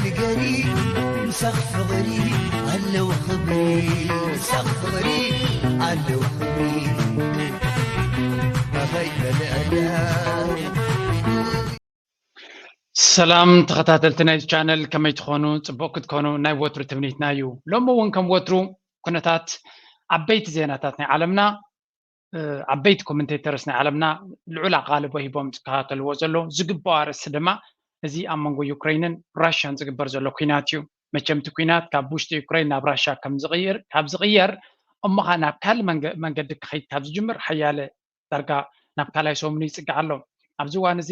ንገሪ ምሳኽ ፍቕሪ ኣለዉ ክብሪ ምሳኽ ፍቕሪ ኣለዉ ክብሪ ኣኸይ መለእላ ሰላም ተኸታተልቲ ናይ ቻነል፣ ከመይ ትኾኑ? ጽቡቕ ክትኮኑ ናይ ወትሩ ትምኒትና እዩ። ሎሚ እውን ከም ወትሩ ኩነታት ዓበይቲ ዜናታት ናይ ዓለምና፣ ዓበይቲ ኮመንቴተርስ ናይ ዓለምና ልዑል ኣቓልቦ ሂቦም ዝከታተልዎ ዘለዉ ዝግብኦ ኣርእስቲ ድማ እዚ ኣብ መንጎ ዩክሬንን ራሽያን ዝግበር ዘሎ ኲናት እዩ። መቸም እቲ ኲናት ካብ ውሽጢ ዩክሬን ናብ ራሽያ ከም ዝቕይር ካብ ዝቕየር እሞ ኸኣ ናብ ካልእ መንገዲ ክኸይድ ካብ ዝጅምር ሓያለ ዳርጋ ናብ ካልኣይ ሰሙኑ ይጽጋዕ ኣሎ። ኣብዚ እዋን እዚ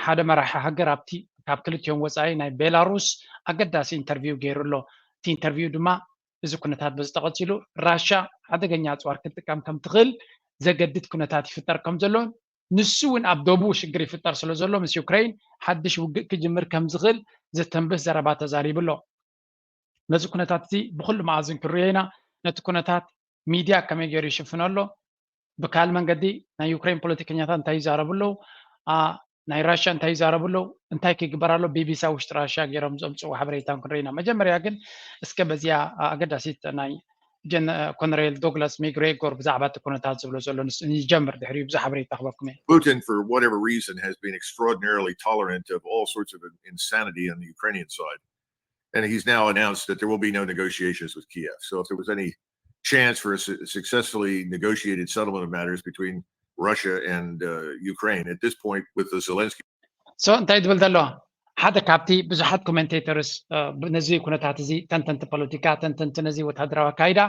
ሓደ መራሒ ሃገር ኣብቲ ካብ ክልቲኦም ወጻኢ ናይ ቤላሩስ ኣገዳሲ ኢንተርቪው ገይሩ ኣሎ። እቲ ኢንተርቪው ድማ እዚ ኩነታት በዚ ተቐጺሉ ራሻ ሓደገኛ ኣጽዋር ክትጥቀም ከም ትኽእል ዘገድድ ኩነታት ይፍጠር ከም ዘሎን ንሱ እውን ኣብ ደቡብ ሽግር ይፍጠር ስለ ዘሎ ምስ ዩክሬን ሓድሽ ውግእ ክጅምር ከም ዝኽእል ዘተንብህ ዘረባ ተዛሪቡ ኣሎ። ነዚ ኩነታት እዚ ብኹሉ መኣዝን ክንሪኦ ኢና። ነቲ ኩነታት ሚድያ ከመይ ገይሩ ይሽፍኖ ኣሎ? ብካል መንገዲ ናይ ዩክሬን ፖለቲከኛታት እንታይ ይዛረቡ ኣለዉ? ናይ ራሽያ እንታይ ይዛረቡ ኣለዉ? እንታይ ክግበር ኣሎ? ቢቢሲ ኣብ ውሽጢ ራሽያ ገይሮም ዘምፅዎ ሓበሬታ ክንርኢ ኢና። መጀመርያ ግን እስከ በዚኣ ኣገዳሲት ናይ ጀን ኮነሬል ዶግላስ ሚግሬጎር ብዛዕባ እቲ ኩነታት ዝብሎ ዘሎ ንስ ንጀምር፣ ድሕሪኡ ብዙሕ ሓበሬታ ክበኩም እየ። Putin, for whatever reason, has been extraordinarily tolerant of all sorts of insanity on the Ukrainian side. And he's now announced that there will be no negotiations with Kiev. So if there was any chance for a su- successfully negotiated settlement of matters between Russia and uh, Ukraine at this point with the Zelensky so እንታይ ትብል ዘለዋ ሓደ ካብቲ ብዙሓት ኮሜንቴተርስ ነዚ ኩነታት እዚ ተንተንቲ ፖለቲካ ተንተንቲ ነዚ ወታደራዊ ኣካይዳ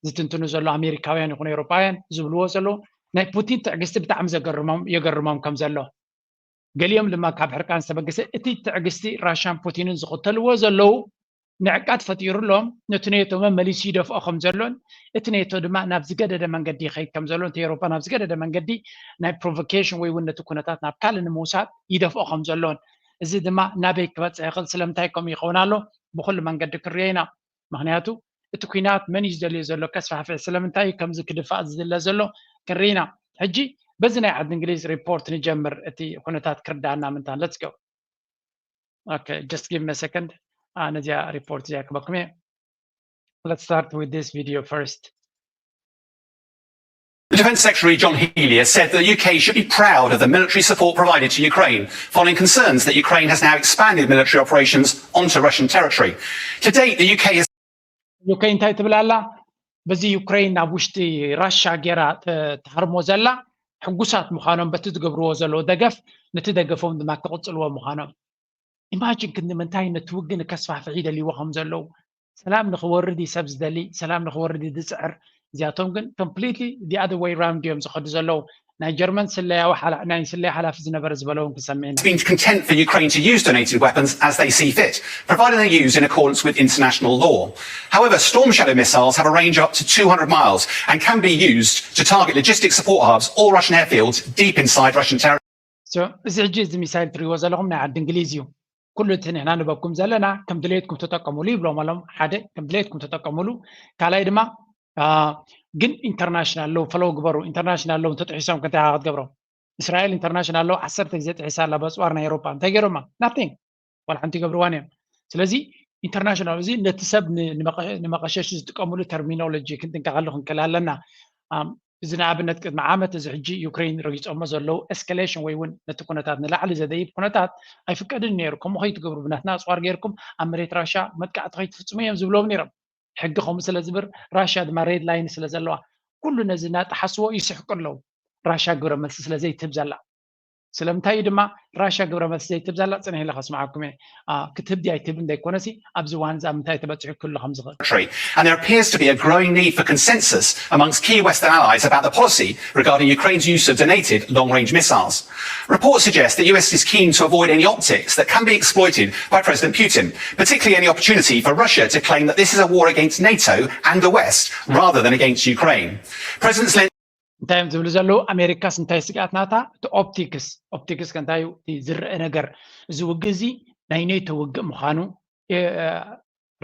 ዝትንትኑ ዘሎ ኣሜሪካውያን ይኹኑ ኤውሮጳውያን ዝብልዎ ዘለዉ ናይ ፑቲን ትዕግስቲ ብጣዕሚ ዘገርሞም የገርሞም ከም ዘሎ ገሊኦም ድማ ካብ ሕርቃን ዝተበገሰ እቲ ትዕግስቲ ራሻን ፑቲንን ዝኽተልዎ ዘለዉ ንዕቃት ፈጢሩሎም ነቲ ኔቶ መመሊሱ ይደፍኦ ከም ዘሎን እቲ ኔቶ ድማ ናብ ዝገደደ መንገዲ ይኸይድ ከም ዘሎን እቲ ኤውሮፓ ናብ ዝገደደ መንገዲ ናይ ፕሮቮኬሽን ወይ እውን ነቲ ኩነታት ናብ ካልእ ንምውሳድ ይደፍኦ ከም ዘሎን እዚ ድማ ናበይ ክበፅሕ ይኽእል ስለምንታይ ከምኡ ይኸውን ኣሎ ብኩሉ መንገዲ ክንሪኦ ኢና ምክንያቱ እቲ ኩናት መን እዩ ዝደልዮ ዘሎ ከስፋሕፍሕ ስለምንታይ እዩ ከምዚ ክድፋእ ዝድለ ዘሎ ክንርኢ ኢና ሕጂ በዚ ናይ ዓዲ እንግሊዝ ሪፖርት ንጀምር እቲ ኩነታት ክርዳና ምንታን let's go okay just give me a second ነዚኣ ሪፖርት እዚኣ ክበኩም እየ let's start with this video first The Defence Secretary John Healey has said that the U K should be proud of the military support provided to Ukraine, following concerns that Ukraine has now expanded military operations onto Russian territory. To date, the U K has ዩክሬን እንታይ ትብል ኣላ በዚ ዩክሬን ናብ ውሽጢ ራሻ ጌራ ትሃርሞ ዘላ ሕጉሳት ምዃኖም በቲ ዝገብርዎ ዘለዉ ደገፍ ነቲ ደገፎም ድማ ክቕጽልዎ ምዃኖም ኢማጂን ክንዲ ምንታይ ነቲ ውግእ ንከስፋሕፍሕ ይደልይዎ ከም ዘለዉ ሰላም ንኽወርድ እዩ ሰብ ዝደሊ ሰላም ንኽወርድ እዩ ዝፅዕር እዚኣቶም ግን completely the other way round እዮም ዝኸዱ ዘለዉ ናይ ጀርመን ስለያዊ ናይ ስለያ ሓላፊ ዝነበረ ዝበለውን ክሰምዕ ኢና been content for Ukraine to use donated weapons as they see fit, provided they're used in accordance with international law. However, Storm Shadow missiles have a range up to two hundred miles and can be used to target logistic support hubs or Russian airfields deep inside Russian territory. እዚ ሕጂ እዚ ሚሳይል ትሪእዎ ዘለኹም ናይ ዓዲ እንግሊዝ እዩ ኩሉ እቲ ንሕና ንበኩም ዘለና ከም ድሌትኩም ተጠቀሙሉ ይብሎም ኣሎም ሓደ ከም ድሌትኩም ተጠቀሙሉ ካልኣይ ድማ ግን international law follow ግበሩ international law እንተጥሒሶም ከንታይ ክትገብሮም እስራኤል international law ዓሰርተ ግዜ ጥሒሳ ኣላ በፅዋር ናይ ኤሮፓ እንታይ ገይሮማ nothing ዋላ ሓንቲ ይገብርዋን እዮም ስለዚ international እዚ ነቲ ሰብ ንመቐሸሽ ዝጥቀምሉ terminology ክንጥንቀቐሉ ክንክእል ኣለና እዚ ንኣብነት ቅድሚ ዓመት እዚ ሕጂ ዩክሬን ረጊፆሞ ዘለዉ escalation ወይ እውን ነቲ ኩነታት ንላዕሊ ዘደይብ ኩነታት ኣይፍቀድን ነይሩ ከምኡ ከይትገብሩ ብናትና ኣፅዋር ገይርኩም ኣብ መሬት ራሻ መጥቃዕቲ ከይትፍፅሙ እዮም ዝብሎም ነይሮም ሕጊ ከምኡ ስለ ዝብር ራሻ ድማ red line ስለ ዘለዋ ኩሉ ነዚ እናጠሓስዎ ይስሕቁ ኣለዉ ራሻ ግብረ መልሲ ስለ ዘይትህብ ዘላ ስለምንታይ እዩ ድማ ራሻ ግብረ መልሲ ዘይትህብ ዘላ ፅንሕ ኢለ ከስምዓኩም እየ ክትህብ ድያ ኣይትህብን ዘይኮነሲ ኣብዚ እዋን እዚ ኣብ ምንታይ ተበፂሑ ክህሉ ከም ዝኽእል And there appears to be a growing need for consensus amongst key Western allies about the policy regarding Ukraine's use of donated long-range missiles. Reports suggest that the U S is keen to avoid any optics that can be exploited by President Putin, particularly any opportunity for Russia to claim that this is a war against NATO and the West rather than against Ukraine. President Zelensky እንታይ እዮም ዝብሉ ዘለዉ ኣሜሪካስ እንታይ ስግኣት ናታ እቲ ኦፕቲክስ ኦፕቲክስ ከንታይ ዝረአ ነገር እዚ ውግእ እዚ ናይ ኔቶ ውግእ ምዃኑ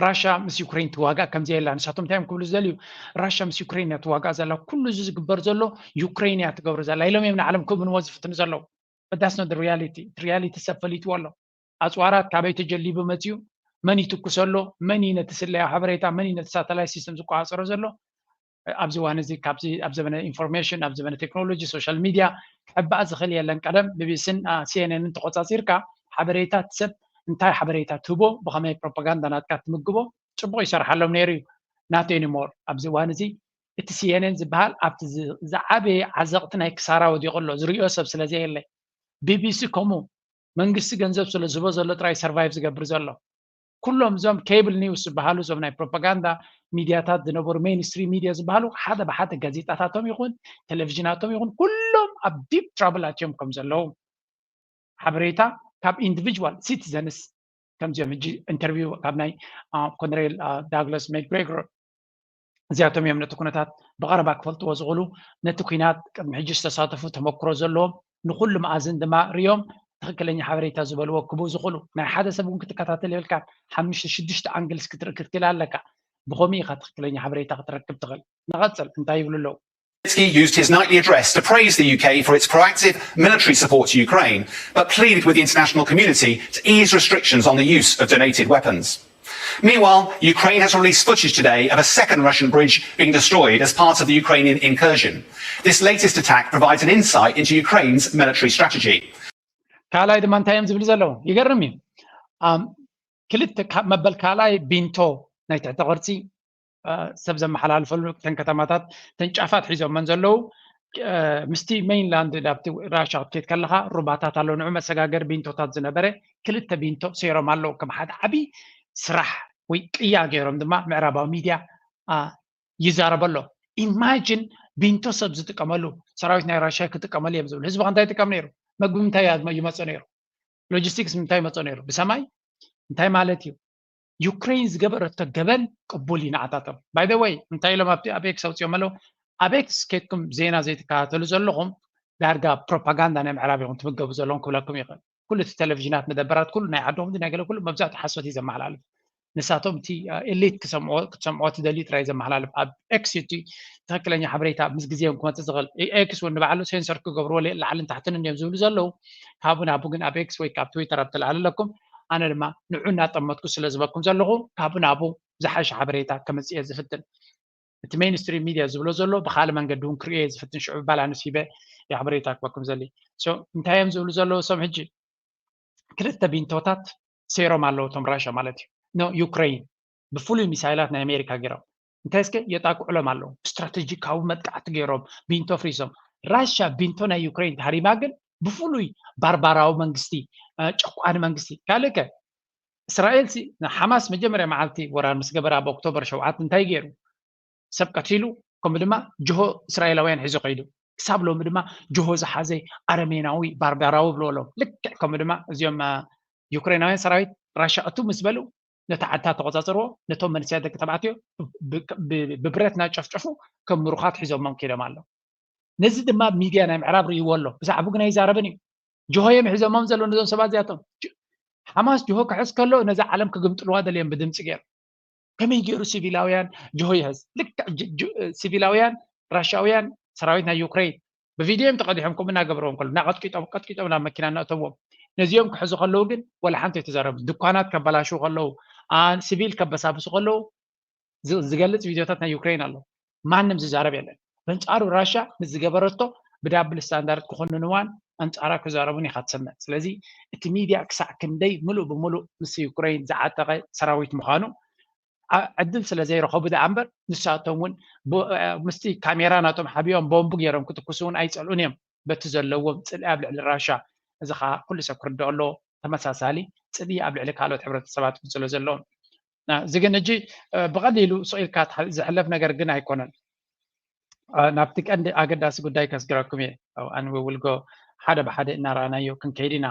ራሻ ምስ ዩክሬን ትዋጋእ ከምዚ የላ ንሳቶም እንታይ እዮም ክብሉ ዝደልዩ ራሻ ምስ ዩክሬን እያ ትዋጋእ ዘላ ኩሉ እዚ ዝግበር ዘሎ ዩክሬን እያ ትገብሮ ዘላ ኢሎም እዮም ንዓለም ክእምንዎ ዝፍትኑ ዘለዉ but that's not the reality እቲ reality ሰብ ፈሊጥዎ ኣሎ ኣፅዋራት ካበይ ተጀሊቡ መፅዩ መን ይትኩስ ኣሎ፣ መን እዩ ነቲ ስለያ ሓበሬታ፣ መን እዩ ነቲ ሳተላይት ሲስተም ዝቆፃፀሮ ዘሎ? ኣብዚ እዋን እዚ ካብዚ ኣብ ዘመነ ኢንፎርሜሽን፣ ኣብ ዘመነ ቴክኖሎጂ፣ ሶሻል ሚድያ ክሕባእ ዝኽእል የለን። ቀደም ቢቢሲን ሲኤንኤንን ተቆፃፂርካ ሓበሬታ እቲ ሰብ እንታይ ሓበሬታ ትህቦ፣ ብኸመይ ፕሮፓጋንዳ ናትካ ትምግቦ፣ ፅቡቕ ይሰርሓሎም ነይሩ እዩ። ናት ኤኒሞር ኣብዚ እዋን እዚ እቲ ሲኤንኤን ዝበሃል ኣብቲ ዝዓበየ ዓዘቕቲ ናይ ክሳራ ወዲቑ ኣሎ፣ ዝሪኦ ሰብ ስለ ዘየለ። ቢቢሲ ከምኡ መንግስቲ ገንዘብ ስለ ዝህቦ ዘሎ ጥራይ ሰርቫይቭ ዝገብር ዘሎ። ኩሎም እዞም ኬብል ኒውስ ዝበሃሉ እዞም ናይ ፕሮፓጋንዳ ሚድያታት ዝነበሩ ሜይንስትሪም ሚድያ ዝበሃሉ ሓደ ብሓደ ጋዜጣታቶም ይኹን ቴሌቪዥናቶም ይኹን ኩሎም ኣብ ዲፕ ትራብል ኣትዮም ከም ዘለዉ ሓበሬታ ካብ ኢንዲቪጅዋል ሲቲዘንስ ከምዚኦም ሕጂ ኢንተርቪው ካብ ናይ ኮነሬል ዳግላስ መክግሬጎር እዚኣቶም እዮም ነቲ ኩነታት ብቐረባ ክፈልጥዎ ዝኽእሉ፣ ነቲ ኲናት ቅድሚ ሕጂ ዝተሳተፉ ተመክሮ ዘለዎም ንኹሉ መኣዝን ድማ ርዮም ትኽክለኛ ሓበሬታ ዝበልዎ ክቡ ዝኽእሉ። ናይ ሓደ ሰብ እውን ክትከታተል የብልካ። ሓሙሽተ ሽዱሽተ ኣንግልስ ክትርኢ ክትክእል ኣለካ። ብኸምኡ ኢኻ ትኽክለኛ ሓበሬታ ክትረክብ ትኽእል። ንቐጽል እንታይ ይብሉ ኣለዉ? Zelensky used his nightly address to praise the U K for its proactive military support to Ukraine, but pleaded with the international community to ease restrictions on the use of donated weapons. Meanwhile, Ukraine has released footage today of a second Russian bridge being destroyed as part of the Ukrainian incursion. This latest attack provides an insight into Ukraine's military strategy. ካልኣይ ድማ እንታይ እዮም ዝብሉ ዘለዉ? ይገርም እዩ። ክልተ መበል ካልኣይ ቢንቶ ናይ ትሕተ ቅርፂ ሰብ ዘመሓላልፈሉ እተን ከተማታት እተን ጫፋት ሒዞመን ዘለዉ ምስቲ ሜይንላንድ ናብቲ ራሻ ክትከይድ ከለኻ ሩባታት ኣለዉ። ንዑ መሰጋገሪ ቢንቶታት ዝነበረ ክልተ ቢንቶ ሰይሮም ኣለዉ። ከም ሓደ ዓብዪ ስራሕ ወይ ቅያ ገይሮም ድማ ምዕራባዊ ሚድያ ይዛረብ ኣሎ። ኢማጂን ቢንቶ ሰብ ዝጥቀመሉ ሰራዊት ናይ ራሻ ክጥቀመሉ እዮም ዝብሉ። ህዝቢ እንታይ ይጥቀም ነይሩ? መግቢ ምንታይ ይመፀ ነይሩ? ሎጂስቲክስ ምንታይ ይመፀ ነይሩ? ብሰማይ እንታይ ማለት እዩ? ዩክሬን ዝገበረቶ ገበን ቅቡል እዩ ንዓታቶም። ባይ ዘ ወይ እንታይ ኢሎም ኣብቲ ኣብ ኤክስ ኣውፅኦም ኣለዉ? ኣብ ኤክስ ኬድኩም ዜና ዘይትከታተሉ ዘለኹም ዳርጋ ፕሮፓጋንዳ ናይ ምዕራብ ኢኹም ትምገቡ ዘለኹም ክብለኩም ይኽእል። ኩሉ እቲ ቴሌቪዥናት መደበራት ኩሉ ናይ ዓድኹም ናይ ገለ ኩሉ መብዛሕትኡ ሓሶት እዩ ዘመሓላልፍ። ንሳቶም እቲ ኤሊት ክትሰምዖ ትደልዩ ጥራይ ዘመሓላልፍ ኣብ ኤክስ እቲ ትኽክለኛ ሓበሬታ ምስ ግዜ ክመፅእ ዝኽእል። ኤክስ እውን ንባዕሉ ሴንሰር ክገብርዎ ላዕልን ታሕትን እዮም ዝብሉ ዘለዉ። ካብኡ ናብኡ ግን ኣብ ኤክስ ወይ ካብ ትዊተር ኣብ ትልዓል ኣለኩም። ኣነ ድማ ንዑ እናጠመትኩ ስለ ዝበኩም ዘለኹ ካብኡ ናብኡ ዝሓሸ ሓበሬታ ከመፅእ እየ ዝፍትን። እቲ ሜይንስትሪም ሚድያ ዝብሎ ዘሎ ብካልእ መንገዲ እውን ክርእዮ እየ ዝፍትን። ሽዑ ባላንስ ሂበ እየ ሓበሬታ ክበኩም ዘሊ። እንታይ እዮም ዝብሉ ዘለዉ እሶም ሕጂ? ክልተ ቢንቶታት ሰይሮም ኣለዉ እቶም ራሻ ማለት እዩ። ኖ ዩክሬን ብፍሉይ ሚሳይላት ናይ ኣሜሪካ ገይሮም እንታይ እስከ የጣቅዑሎም ኣለዉ። ስትራቴጂካዊ መጥቃዕቲ ገይሮም ቢንቶ ፍሪሶም። ራሻ ቢንቶ ናይ ዩክሬን ተሃሪማ ግን ብፍሉይ ባርባራዊ መንግስቲ ጨቋኒ መንግስቲ ካልእ ከ እስራኤል ሲ ንሓማስ መጀመርያ መዓልቲ ወራር ምስ ገበረ ኣብ ኦክቶበር ሸውዓተ እንታይ ገይሩ? ሰብ ቀቲሉ ከምኡ ድማ ጅሆ እስራኤላውያን ሒዞ ከይዱ። ክሳብ ሎሚ ድማ ጅሆ ዝሓዘ ኣረሜናዊ ባርባራዊ ብልዎ ኣለዉ። ልክዕ ከምኡ ድማ እዚኦም ዩክሬናውያን ሰራዊት ራሻ እቱ ምስ በሉ ነታ ዓድታት ተቆፃፀርዎ። ነቶም መንእሰያት ደቂ ተባዕትዮ ብብረት እናጨፍጨፉ ከም ምሩኻት ሒዞሞም ከይዶም ኣለዉ። ነዚ ድማ ሚድያ ናይ ምዕራብ ርእይዎ ኣሎ። ብዛዕባኡ ግን ኣይዛረብን እዩ። ጅሆ እዮም ሒዞሞም ዘለዉ ነዞም ሰባት እዚኣቶም። ሓማስ ጅሆ ክሕዝ ከሎ ነዛ ዓለም ክግምጥልዋ ደልዮም ብድምፂ ገይሮም። ከመይ ገይሩ ሲቪላውያን ጅሆ ይሕዝ? ልክዕ ሲቪላውያን ራሻውያን ሰራዊት ናይ ዩክሬን ብቪድዮ እዮም ተቐዲሖም ከምኡ እናገበርዎም ከሎ እናቐጥቂጦም ቀጥቂጦም ናብ መኪና እናእተዎም ነዚኦም ክሕዙ ከለዉ ግን ወላ ሓንቲ ኣይተዛረቡ። ድኳናት ከበላሽዉ ከለዉ ሲቪል ከበሳብሱ ከለዉ ዝገልፅ ቪድዮታት ናይ ዩክሬን ኣሎ። ማንም ዝዛረብ የለን። በንፃሩ ራሻ ምስ ዝገበረቶ ብዳብል ስታንዳርድ ክኾንንዋን ኣንፃራ ክዛረቡን ኢኻ ትሰምዕ። ስለዚ እቲ ሚድያ ክሳዕ ክንደይ ምሉእ ብምሉእ ምስ ዩክሬን ዝዓጠቐ ሰራዊት ምዃኑ ዕድል ስለ ዘይረኸቡ ደኣ እምበር ንሳቶም እውን ምስቲ ካሜራ ናቶም ሓቢኦም ቦምቡ ገይሮም ክትኩሱ እውን ኣይፀልኡን እዮም። በቲ ዘለዎም ፅልኢ ኣብ ልዕሊ ራሻ እዚ ከዓ ኩሉ ሰብ ክርድኦ ኣለዎ። ተመሳሳሊ ፅልኢ ኣብ ልዕሊ ካልኦት ሕብረተሰባት እውን ስለ ዘለዎም እዚ ግን ሕጂ ብቐሊሉ ስቕ ኢልካ ዝሕለፍ ነገር ግን ኣይኮነን። ናብቲ ቀንዲ ኣገዳሲ ጉዳይ ከስግረኩም እየ። And we will go ሓደ ብሓደ እናረኣናዮ ክንከይድ ኢና።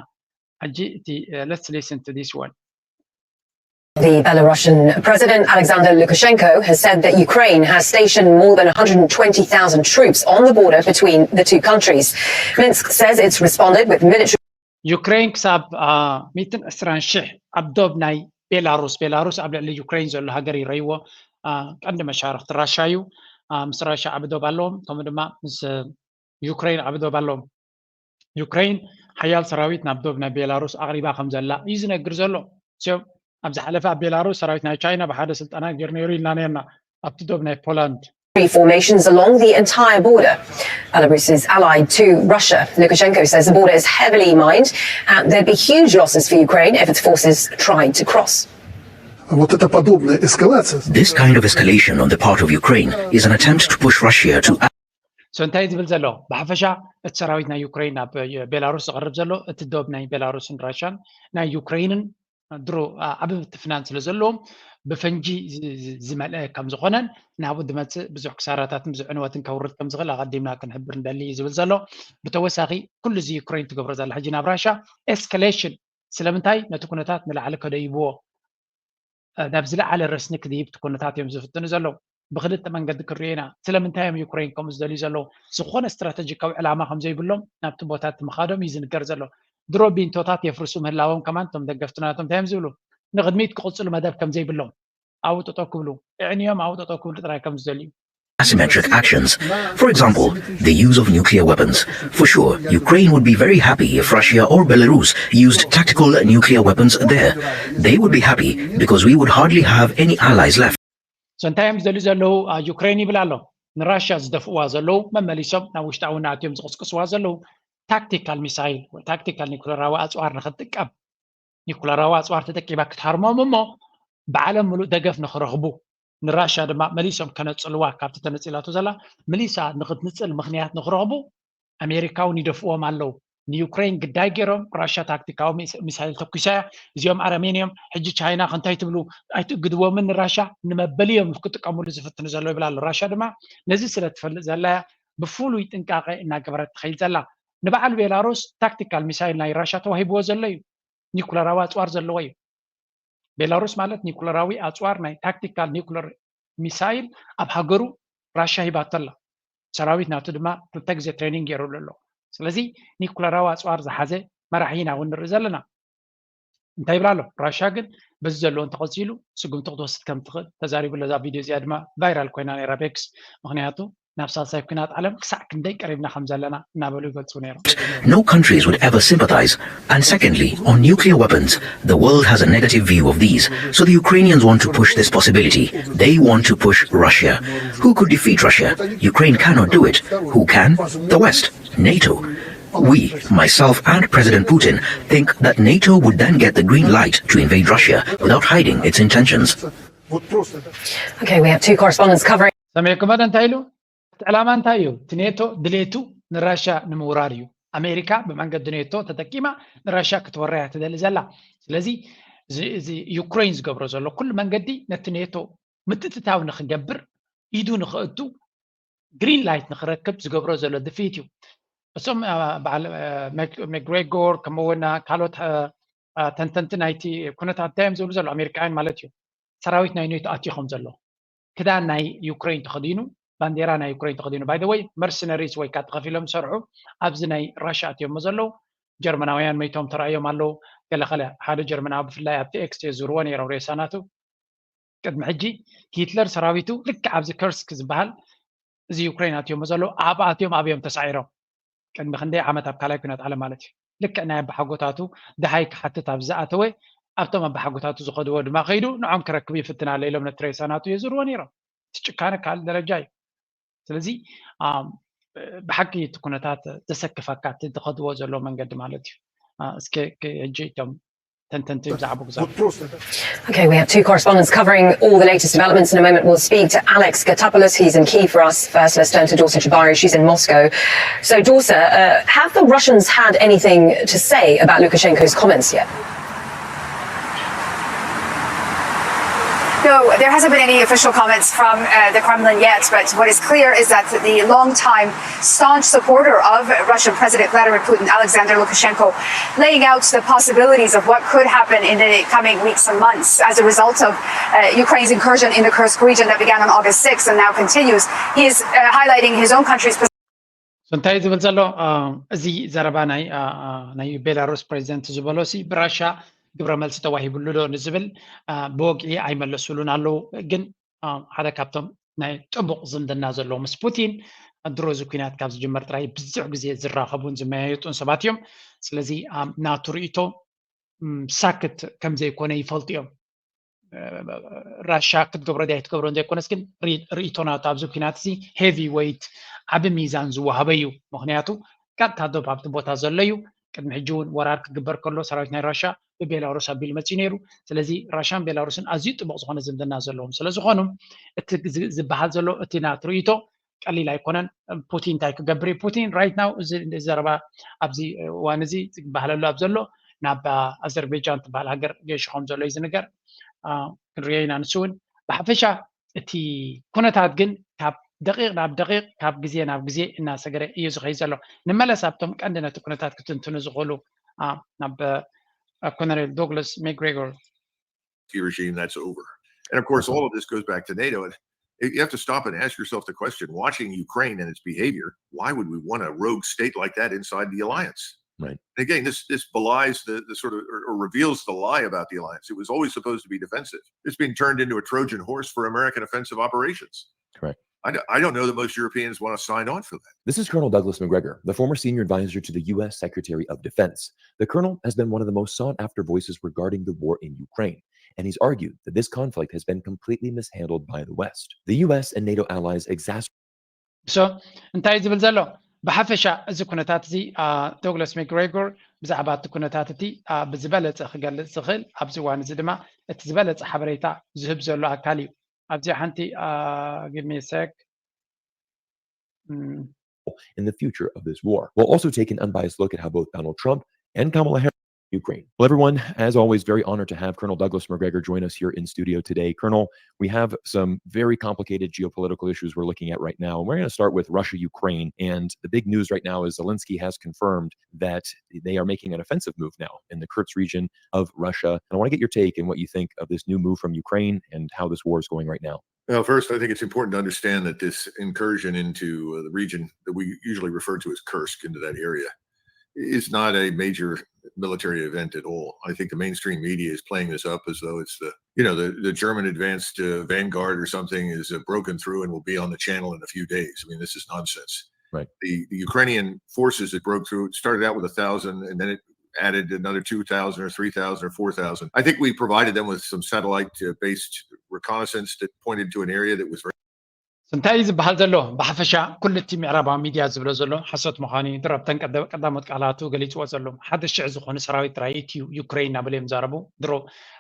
ሕጂ እቲ let's listen to this one. The Belarusian President Alexander Lukashenko has said that Ukraine has stationed more than one hundred twenty thousand troops on the border between the two countries. Minsk says it's responded with military ዩክሬን ክሳብ ሚእትን ዕስራን ሽሕ ኣብ ዶብ ናይ ቤላሩስ፣ ቤላሩስ ኣብ ልዕሊ ዩክሬን ዘሎ ሃገር ይረይዎ ቀንዲ መሻርክቲ ራሻ እዩ። ምስ ራሻ ዓቢ ዶብ ኣለዎም፣ ከምኡ ድማ ምስ ዩክሬን ዓቢ ዶብ ኣለዎም። ዩክሬን ሓያል ሰራዊት ናብ ዶብ ናይ ቤላሩስ ኣቕሪባ ከም ዘላ እዩ ዝነግር ዘሎ። ኣብ ዝሓለፈ ኣብ ቤላሩስ ሰራዊት ናይ ቻይና ብሓደ ስልጠና ገይሩ ነይሩ ኢልና ነርና ኣብቲ ዶብ ናይ ፖላንድ። Formations along the entire border. Belarus is allied to Russia. Lukashenko says the border is heavily mined and there'd be huge losses for Ukraine if its forces tried to cross. Вот это подобная эскалация. This kind of escalation on the part of Ukraine is an attempt to push Russia to so እንታይ ዝብል ዘሎ ብሓፈሻ እቲ ሰራዊት ናይ ዩክሬን ናብ ቤላሩስ ዝቐርብ ዘሎ እቲ ዶብ ናይ ቤላሩስን ራሽያን ናይ ዩክሬንን ድሮ ዓቢ ምትፍናን ስለ ዘለዎም ብፈንጂ ዝመልአ ከም ዝኾነን ናብኡ ዝመፅእ ብዙሕ ክሳራታትን ብዙሕ ዕንወትን ከውርድ ከም ዝኽእል ኣቐዲምና ክንሕብር ንደሊ እዩ ዝብል ዘሎ። ብተወሳኺ ኩሉ እዚ ዩክሬን ትገብሮ ዘላ ሕጂ ናብ ራሻ ኤስካሌሽን ስለምንታይ ነቲ ኩነታት ንላዕሊ ከደይብዎ ናብ ዝለዓለ ረስኒ ክድይብ እቲ ኩነታት እዮም ዝፍትኑ ዘለዉ። ብክልተ መንገዲ ክርእዮ ኢና። ስለምንታይ እዮም ዩክሬን ከምኡ ዝደልዩ ዘለዉ? ዝኾነ ስትራተጂካዊ ዕላማ ከም ዘይብሎም ናብቲ ቦታ እቲ ምኻዶም እዩ ዝንገር ዘሎ። ድሮ ቢንቶታት የፍርሱ ምህላዎም ከማን እቶም ደገፍትና እቶም እንታይ እዮም ዝብሉ? ንቕድሚት ክቕፅሉ መደብ ከም ዘይብሎም ኣብኡ ጠጠው ክብሉ፣ እዕንዮም ኣብኡ ጠጠው ክብሉ ጥራይ ከም ዝደልዩ። Asymmetric actions. For example, the use of nuclear weapons. For sure, Ukraine would be very happy if Russia or Belarus used tactical nuclear weapons there. They would be happy because we would hardly have any allies left. So እንታይ እዮም ዝደልዩ ዘለዉ? ዩክሬን ይብል ኣሎ ንራሽያ ዝደፍእዋ ዘለዉ መመሊሶም ናብ ውሽጣዊ ናትዮም ዝቕስቅስዋ ዘለዉ ታክቲካል ሚሳይል ወይ ታክቲካል ኒኩለራዊ ኣፅዋር ንክትጥቀም ኒኩለራዊ ኣፅዋር ተጠቂማ ክትሃርሞም እሞ ብዓለም ምሉእ ደገፍ ንክረኽቡ ንራሽያ ድማ መሊሶም ከነፅልዋ ካብቲ ተነፂላቶ ዘላ መሊሳ ንክትንፅል ምክንያት ንክረኽቡ ኣሜሪካ እውን ይደፍዎም ኣለዉ። ንዩክሬን ግዳይ ገይሮም ራሽያ ታክቲካዊ ሚሳይል ተኩሳ እያ። እዚኦም ኣረሜን እዮም። ሕጂ ቻይና ከንታይ ትብሉ ኣይትእግድዎምን ንራሽያ ንመበሊ እዮም ክጥቀሙሉ ዝፍትኑ ዘለዉ ይብላ ኣሎ። ራሽያ ድማ ነዚ ስለ ትፈልጥ ዘላ እያ ብፍሉይ ጥንቃቄ እናገበረት ትኸይድ ዘላ። ንበዓል ቤላሩስ ታክቲካል ሚሳይል ናይ ራሽያ ተዋሂብዎ ዘሎ እዩ። ኒኩለራዊ ኣፅዋር ዘለዎ እዩ። ቤላሩስ ማለት ኒኩለራዊ ኣፅዋር ናይ ታክቲካል ኒኩለር ሚሳይል ኣብ ሃገሩ ራሽያ ሂባቶ ኣላ። ሰራዊት ናቱ ድማ ክልተ ግዜ ትሬኒንግ ገይሩሉ ኣሎ። ስለዚ ኒኩለራዊ ኣፅዋር ዝሓዘ መራሒ ኢና እውን ንርኢ ዘለና። እንታይ ይብላ ኣሎ? ራሽያ ግን በዚ ዘለዎ እንተቐፂሉ ስጉምቲ ክትወስድ ከም ትኽእል ተዛሪቡ ኣሎ። እዛ ቪድዮ እዚኣ ድማ ቫይራል ኮይና ነይራ ቤክስ። ምክንያቱ ናብ ሳልሳይ ኩናት ዓለም ክሳዕ ክንደይ ቀሪብና ከም ዘለና እናበሉ ይገልፁ ነይሮም። No countries would ever sympathize. And secondly, on nuclear weapons, the world has a negative view of these. So the Ukrainians want to push this possibility. They want to push Russia. Who could defeat Russia? Ukraine cannot do it. Who can? The West, NATO. We, myself and President Putin, think that NATO would then get the green light to invade Russia without hiding its intentions. Okay, we have two correspondents covering. ሰሚዕኩም እንታይ ኢሉ? እቲ ዕላማ እንታይ እዩ? እቲ ኔቶ ድሌቱ ንራሽያ ንምውራር እዩ። ኣሜሪካ ብመንገዲ ኔቶ ተጠቂማ ንራሽያ ክትወራ እያ ትደሊ ዘላ። ስለዚ እዚ ዩክሬን ዝገብሮ ዘሎ ኩሉ መንገዲ ነቲ ኔቶ ምትእትታው ንክገብር ኢዱ ንክእቱ ግሪን ላይት ንክረክብ ዝገብሮ ዘሎ ድፍኢት እዩ። እሶም በዓል መግሬጎር ከምኡውን ካልኦት ተንተንቲ ናይቲ ኩነታት እንታይ እዮም ዝብሉ ዘሎ ኣሜሪካውያን ማለት እዩ። ሰራዊት ናይ ኔቶ ኣትዩ ከም ዘሎ ክዳን ናይ ዩክሬን ተኸዲኑ ባንዴራ ናይ ዩክሬን ተኸዲኑ ባይ ወይ መርሰነሪስ ወይ ከዓ ተኸፊሎም ዝሰርሑ ኣብዚ ናይ ራሽያ ኣትዮሞ ዘለዉ ጀርመናውያን መይቶም ተራእዮም ኣለዉ። ገለኸለ ሓደ ጀርመናዊ ብፍላይ ኣብቲ ኤክስ የዝርዎ ነይሮም ሬሳ ናቱ ቅድሚ ሕጂ ሂትለር ሰራዊቱ ልክዕ ኣብዚ ከርስክ ዝበሃል እዚ ዩክሬን ኣትዮሞ ዘለዉ ኣብ ኣትዮም ኣብዮም ተሳዒሮም ቅድሚ ክንደይ ዓመት ኣብ ካልኣይ ኩናት ዓለም ማለት እዩ። ልክዕ ናይ ኣባሓጎታቱ ደሃይ ክሓትት ኣብ ዝኣተወ ኣብቶም ኣባሓጎታቱ ዝኸድዎ ድማ ከይዱ ንዖም ክረክብ ይፍትን ኣሎ ኢሎም ነቲ ሬሳ ናቱ የዝርዎ ነይሮም። እቲ ጭካነ ካልእ ደረጃ እዩ። ስለዚ ብሓቂ እቲ ኩነታት ዘሰክፈካ እቲ ዝኸድዎ ዘሎ መንገዲ ማለት እዩ። እስከ ሕጂ እቶም ተንተንቲ ብዛዕባ ክዛረቡ። Okay, we have two correspondents covering all the latest developments. In a moment, we'll speak to Alex Gatopoulos. He's in Kyiv for us. First, let's turn to Dorsa Jabari. She's in Moscow. So, Dorsa, uh, have the Russians had anything to say about Lukashenko's comments yet? No, there hasn't been any official comments from uh, the Kremlin yet, but what is clear is that the longtime staunch supporter of Russian President Vladimir Putin, Alexander Lukashenko, laying out the possibilities of what could happen in the coming weeks and months as a result of uh, Ukraine's incursion in the Kursk region that began on August sixth and now continues. He is uh, highlighting his own country's position. እንታይ ዝብል ዘሎ እዚ ዘረባ ናይ ናይ ቤላሩስ ፕሬዚደንት ዝበሎ ሲ ብራሻ ግብረ መልሲ ተዋሂብሉ ዶ ንዝብል ብወግዒ ኣይመለሱሉን ኣለዉ። ግን ሓደ ካብቶም ናይ ጥቡቕ ዝምድና ዘለዎ ምስ ፑቲን ድሮ እዚ ኩናት ካብ ዝጅመር ጥራይ ብዙሕ ግዜ ዝራኸቡን ዝመያየጡን ሰባት እዮም። ስለዚ ናቱ ርእቶ ሳክት ከም ዘይኮነ ይፈልጡ እዮም። ራሻ ክትገብሮ ድያ ኣይትገብሮን ዘይኮነስ ግን ርኢቶ ናቱ ኣብዚ ኩናት እዚ ሄቪ ወይት ዓቢ ሚዛን ዝወሃበ እዩ። ምክንያቱ ቀጥታ ዶብ ኣብቲ ቦታ ዘሎ እዩ። ቅድሚ ሕጂ እውን ወራር ክግበር ከሎ ሰራዊት ናይ ራሻ ብቤላሩስ ኣቢሉ መፅዩ ነይሩ። ስለዚ ራሻን ቤላሩስን ኣዝዩ ጥቡቕ ዝኾነ ዝምድና ዘለዎም ስለዝኾኑ እቲ ዝበሃል ዘሎ እቲ ናት ርእይቶ ቀሊል ኣይኮነን። ፑቲን እንታይ ክገብር እዩ? ፑቲን ራይት ናው እዚ ዘረባ ኣብዚ እዋን እዚ ዝበሃለሉ ኣብ ዘሎ ናብ ኣዘርቤጃን ትበሃል ሃገር ገይሹ ከም ዘሎ እዩ ዝንገር። ክንሪኦ ኢና። ንሱ እውን ብሓፈሻ እቲ ኩነታት ግን ካብ ደቂቕ ናብ ደቂቕ ካብ ግዜ ናብ ግዜ እናሰገረ እዩ ዝኸይ ዘሎ። ንመለስ ኣብቶም ቀንዲ ነቲ ኩነታት ክትንትኑ ዝኽእሉ ናብ ኮነሬል ዶግላስ ሜግሬጎር regime that's over. And of course, all of this goes back to NATO. And you have to stop and ask yourself the question, watching Ukraine and its behavior, why would we want a rogue state like that inside the alliance? Right. Again, this this belies the, the sort of or, or, reveals the lie about the alliance. It was always supposed to be defensive. It's being turned into a Trojan horse for American offensive operations. Correct. I, I don't know that most Europeans want to sign on for that. This is Colonel Douglas Macgregor, the former senior advisor to the U S Secretary of Defense. The colonel has been one of the most sought after voices regarding the war in Ukraine, and he's argued that this conflict has been completely mishandled by the West. The U S and NATO allies exacerbate so እንታይ ዝብል ዘሎ ብሓፈሻ እዚ ኩነታት እዚ ዶግላስ ሜግሬጎር ብዛዕባ እቲ ኩነታት እቲ ብዝበለፀ ክገልፅ ዝኽእል ኣብዚ እዋን እዚ ድማ እቲ ዝበለፀ ሓበሬታ ዝህብ ዘሎ ኣካል እዩ። ኣብዚ ሓንቲ give me a sec in the future of this war, while also taking an unbiased look at how both Donald Trump and Kamala Harris Ukraine. Well, everyone, as always, very honored to have Colonel Douglas Macgregor join us here in studio today. Colonel, we have some very complicated geopolitical issues we're looking at right now. And we're going to start with Russia Ukraine. And the big news right now is Zelensky has confirmed that they are making an offensive move now in the Kursk region of Russia. And I want to get your take and what you think of this new move from Ukraine and how this war is going right now. Well, first, I think it's important to understand that this incursion into uh, the region that we usually refer to as Kursk, into that area, is not a major military event at all. I think the mainstream media is playing this up as though it's the you know the, the German advanced uh, vanguard or something is uh, broken through and will be on the channel in a few days. I mean, this is nonsense. Right. The, the Ukrainian forces that broke through started out with a thousand, and then it added another two thousand or three thousand or four thousand. I think we provided them with some satellite uh, based reconnaissance that pointed to an area that was very እንታይ እዩ ዝበሃል ዘሎ? ብሓፈሻ ኩሉ እቲ ምዕራባዊ ሚድያ ዝብሎ ዘሎ ሓሶት ምዃኑ እዩ። ድሮ ኣብተን ቀዳሞት ቃላቱ ገሊፅዎ ዘሎ ሓደ ሽሕ ዝኾኑ ሰራዊት ራይት እዩ ዩክሬን እናበሉ እዮም ዛረቡ። ድሮ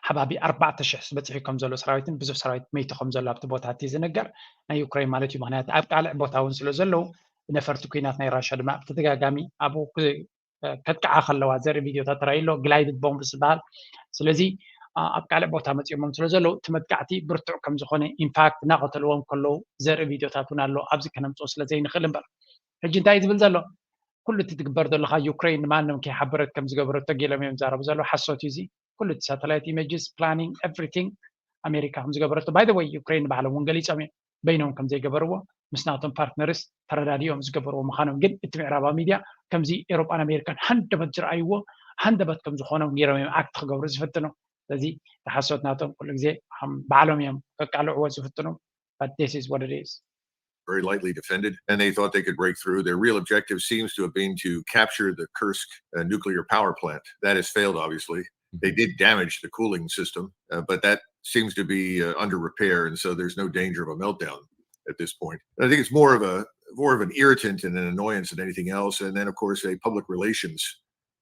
ሓባቢ ኣርባዕተ ሽሕ ዝበፅሑ ከም ዘሎ ሰራዊትን ብዙሕ ሰራዊት መይቱ ከም ዘሎ ኣብቲ ቦታ እቲ ዝነገር ናይ ዩክሬን ማለት እዩ። ምክንያቱ ኣብ ቃልዕ ቦታ እውን ስለ ዘለዉ ነፈርቲ ኩናት ናይ ራሻ ድማ ብተደጋጋሚ ኣብኡ ከጥቅዓ ከለዋ ዘርኢ ቪድዮታት ተራእዩ ኣሎ። ግላይድድ ቦምብ ዝበሃል ስለዚ ኣብ ካልእ ቦታ መፂኦሞም ስለ ዘለዉ እቲ መጥቃዕቲ ብርቱዕ ከም ዝኾነ ኢንፋክት እናቐተልዎም ከለዉ ዘርኢ ቪድዮታት እውን ኣሎ። ኣብዚ ከነምፅኦ ስለ ዘይንኽእል እምበር ሕጂ እንታይ ዝብል ዘሎ ኩሉ እቲ ትግበር ዘለኻ ዩክሬን ንማንም ከይሓበረት ከም ዝገበረቶ ገሎም እዮም ዛረቡ ዘለዉ ሓሶት እዩ እዚ ኩሉ እቲ ሳተላይት ኢሜጅስ ፕላኒንግ ኤቭሪቲንግ ኣሜሪካ ከም ዝገበረቶ ባይ ወይ ዩክሬን ንባዕሎም እውን ገሊፆም እዮም በይኖም ከም ዘይገበርዎ ምስ ናቶም ፓርትነርስ ተረዳዲኦም ዝገበርዎ ምዃኖም ግን እቲ ምዕራባዊ ሚድያ ከምዚ ኤሮጳን ኣሜሪካን ሃንደበት ዝረኣይዎ ሃንደበት ከም ዝኾኖም ገይሮም እዮም ኣክት ክገብሩ ዝፍትኑ ስለዚ ተሓሶት ናቶም ኩሉ ግዜ ባዕሎም እዮም ከቃልዕዎ ዝፍትኑ but this is what it is very lightly defended, and they thought they could break through. Their real objective seems to have been to capture the Kursk uh, nuclear power plant. That has failed, obviously. They did damage the cooling system, uh, but that seems to be uh, under repair, and so there's no danger of a meltdown at this point. I think it's more of a more of an irritant and an annoyance than anything else. And then, of course, a public relations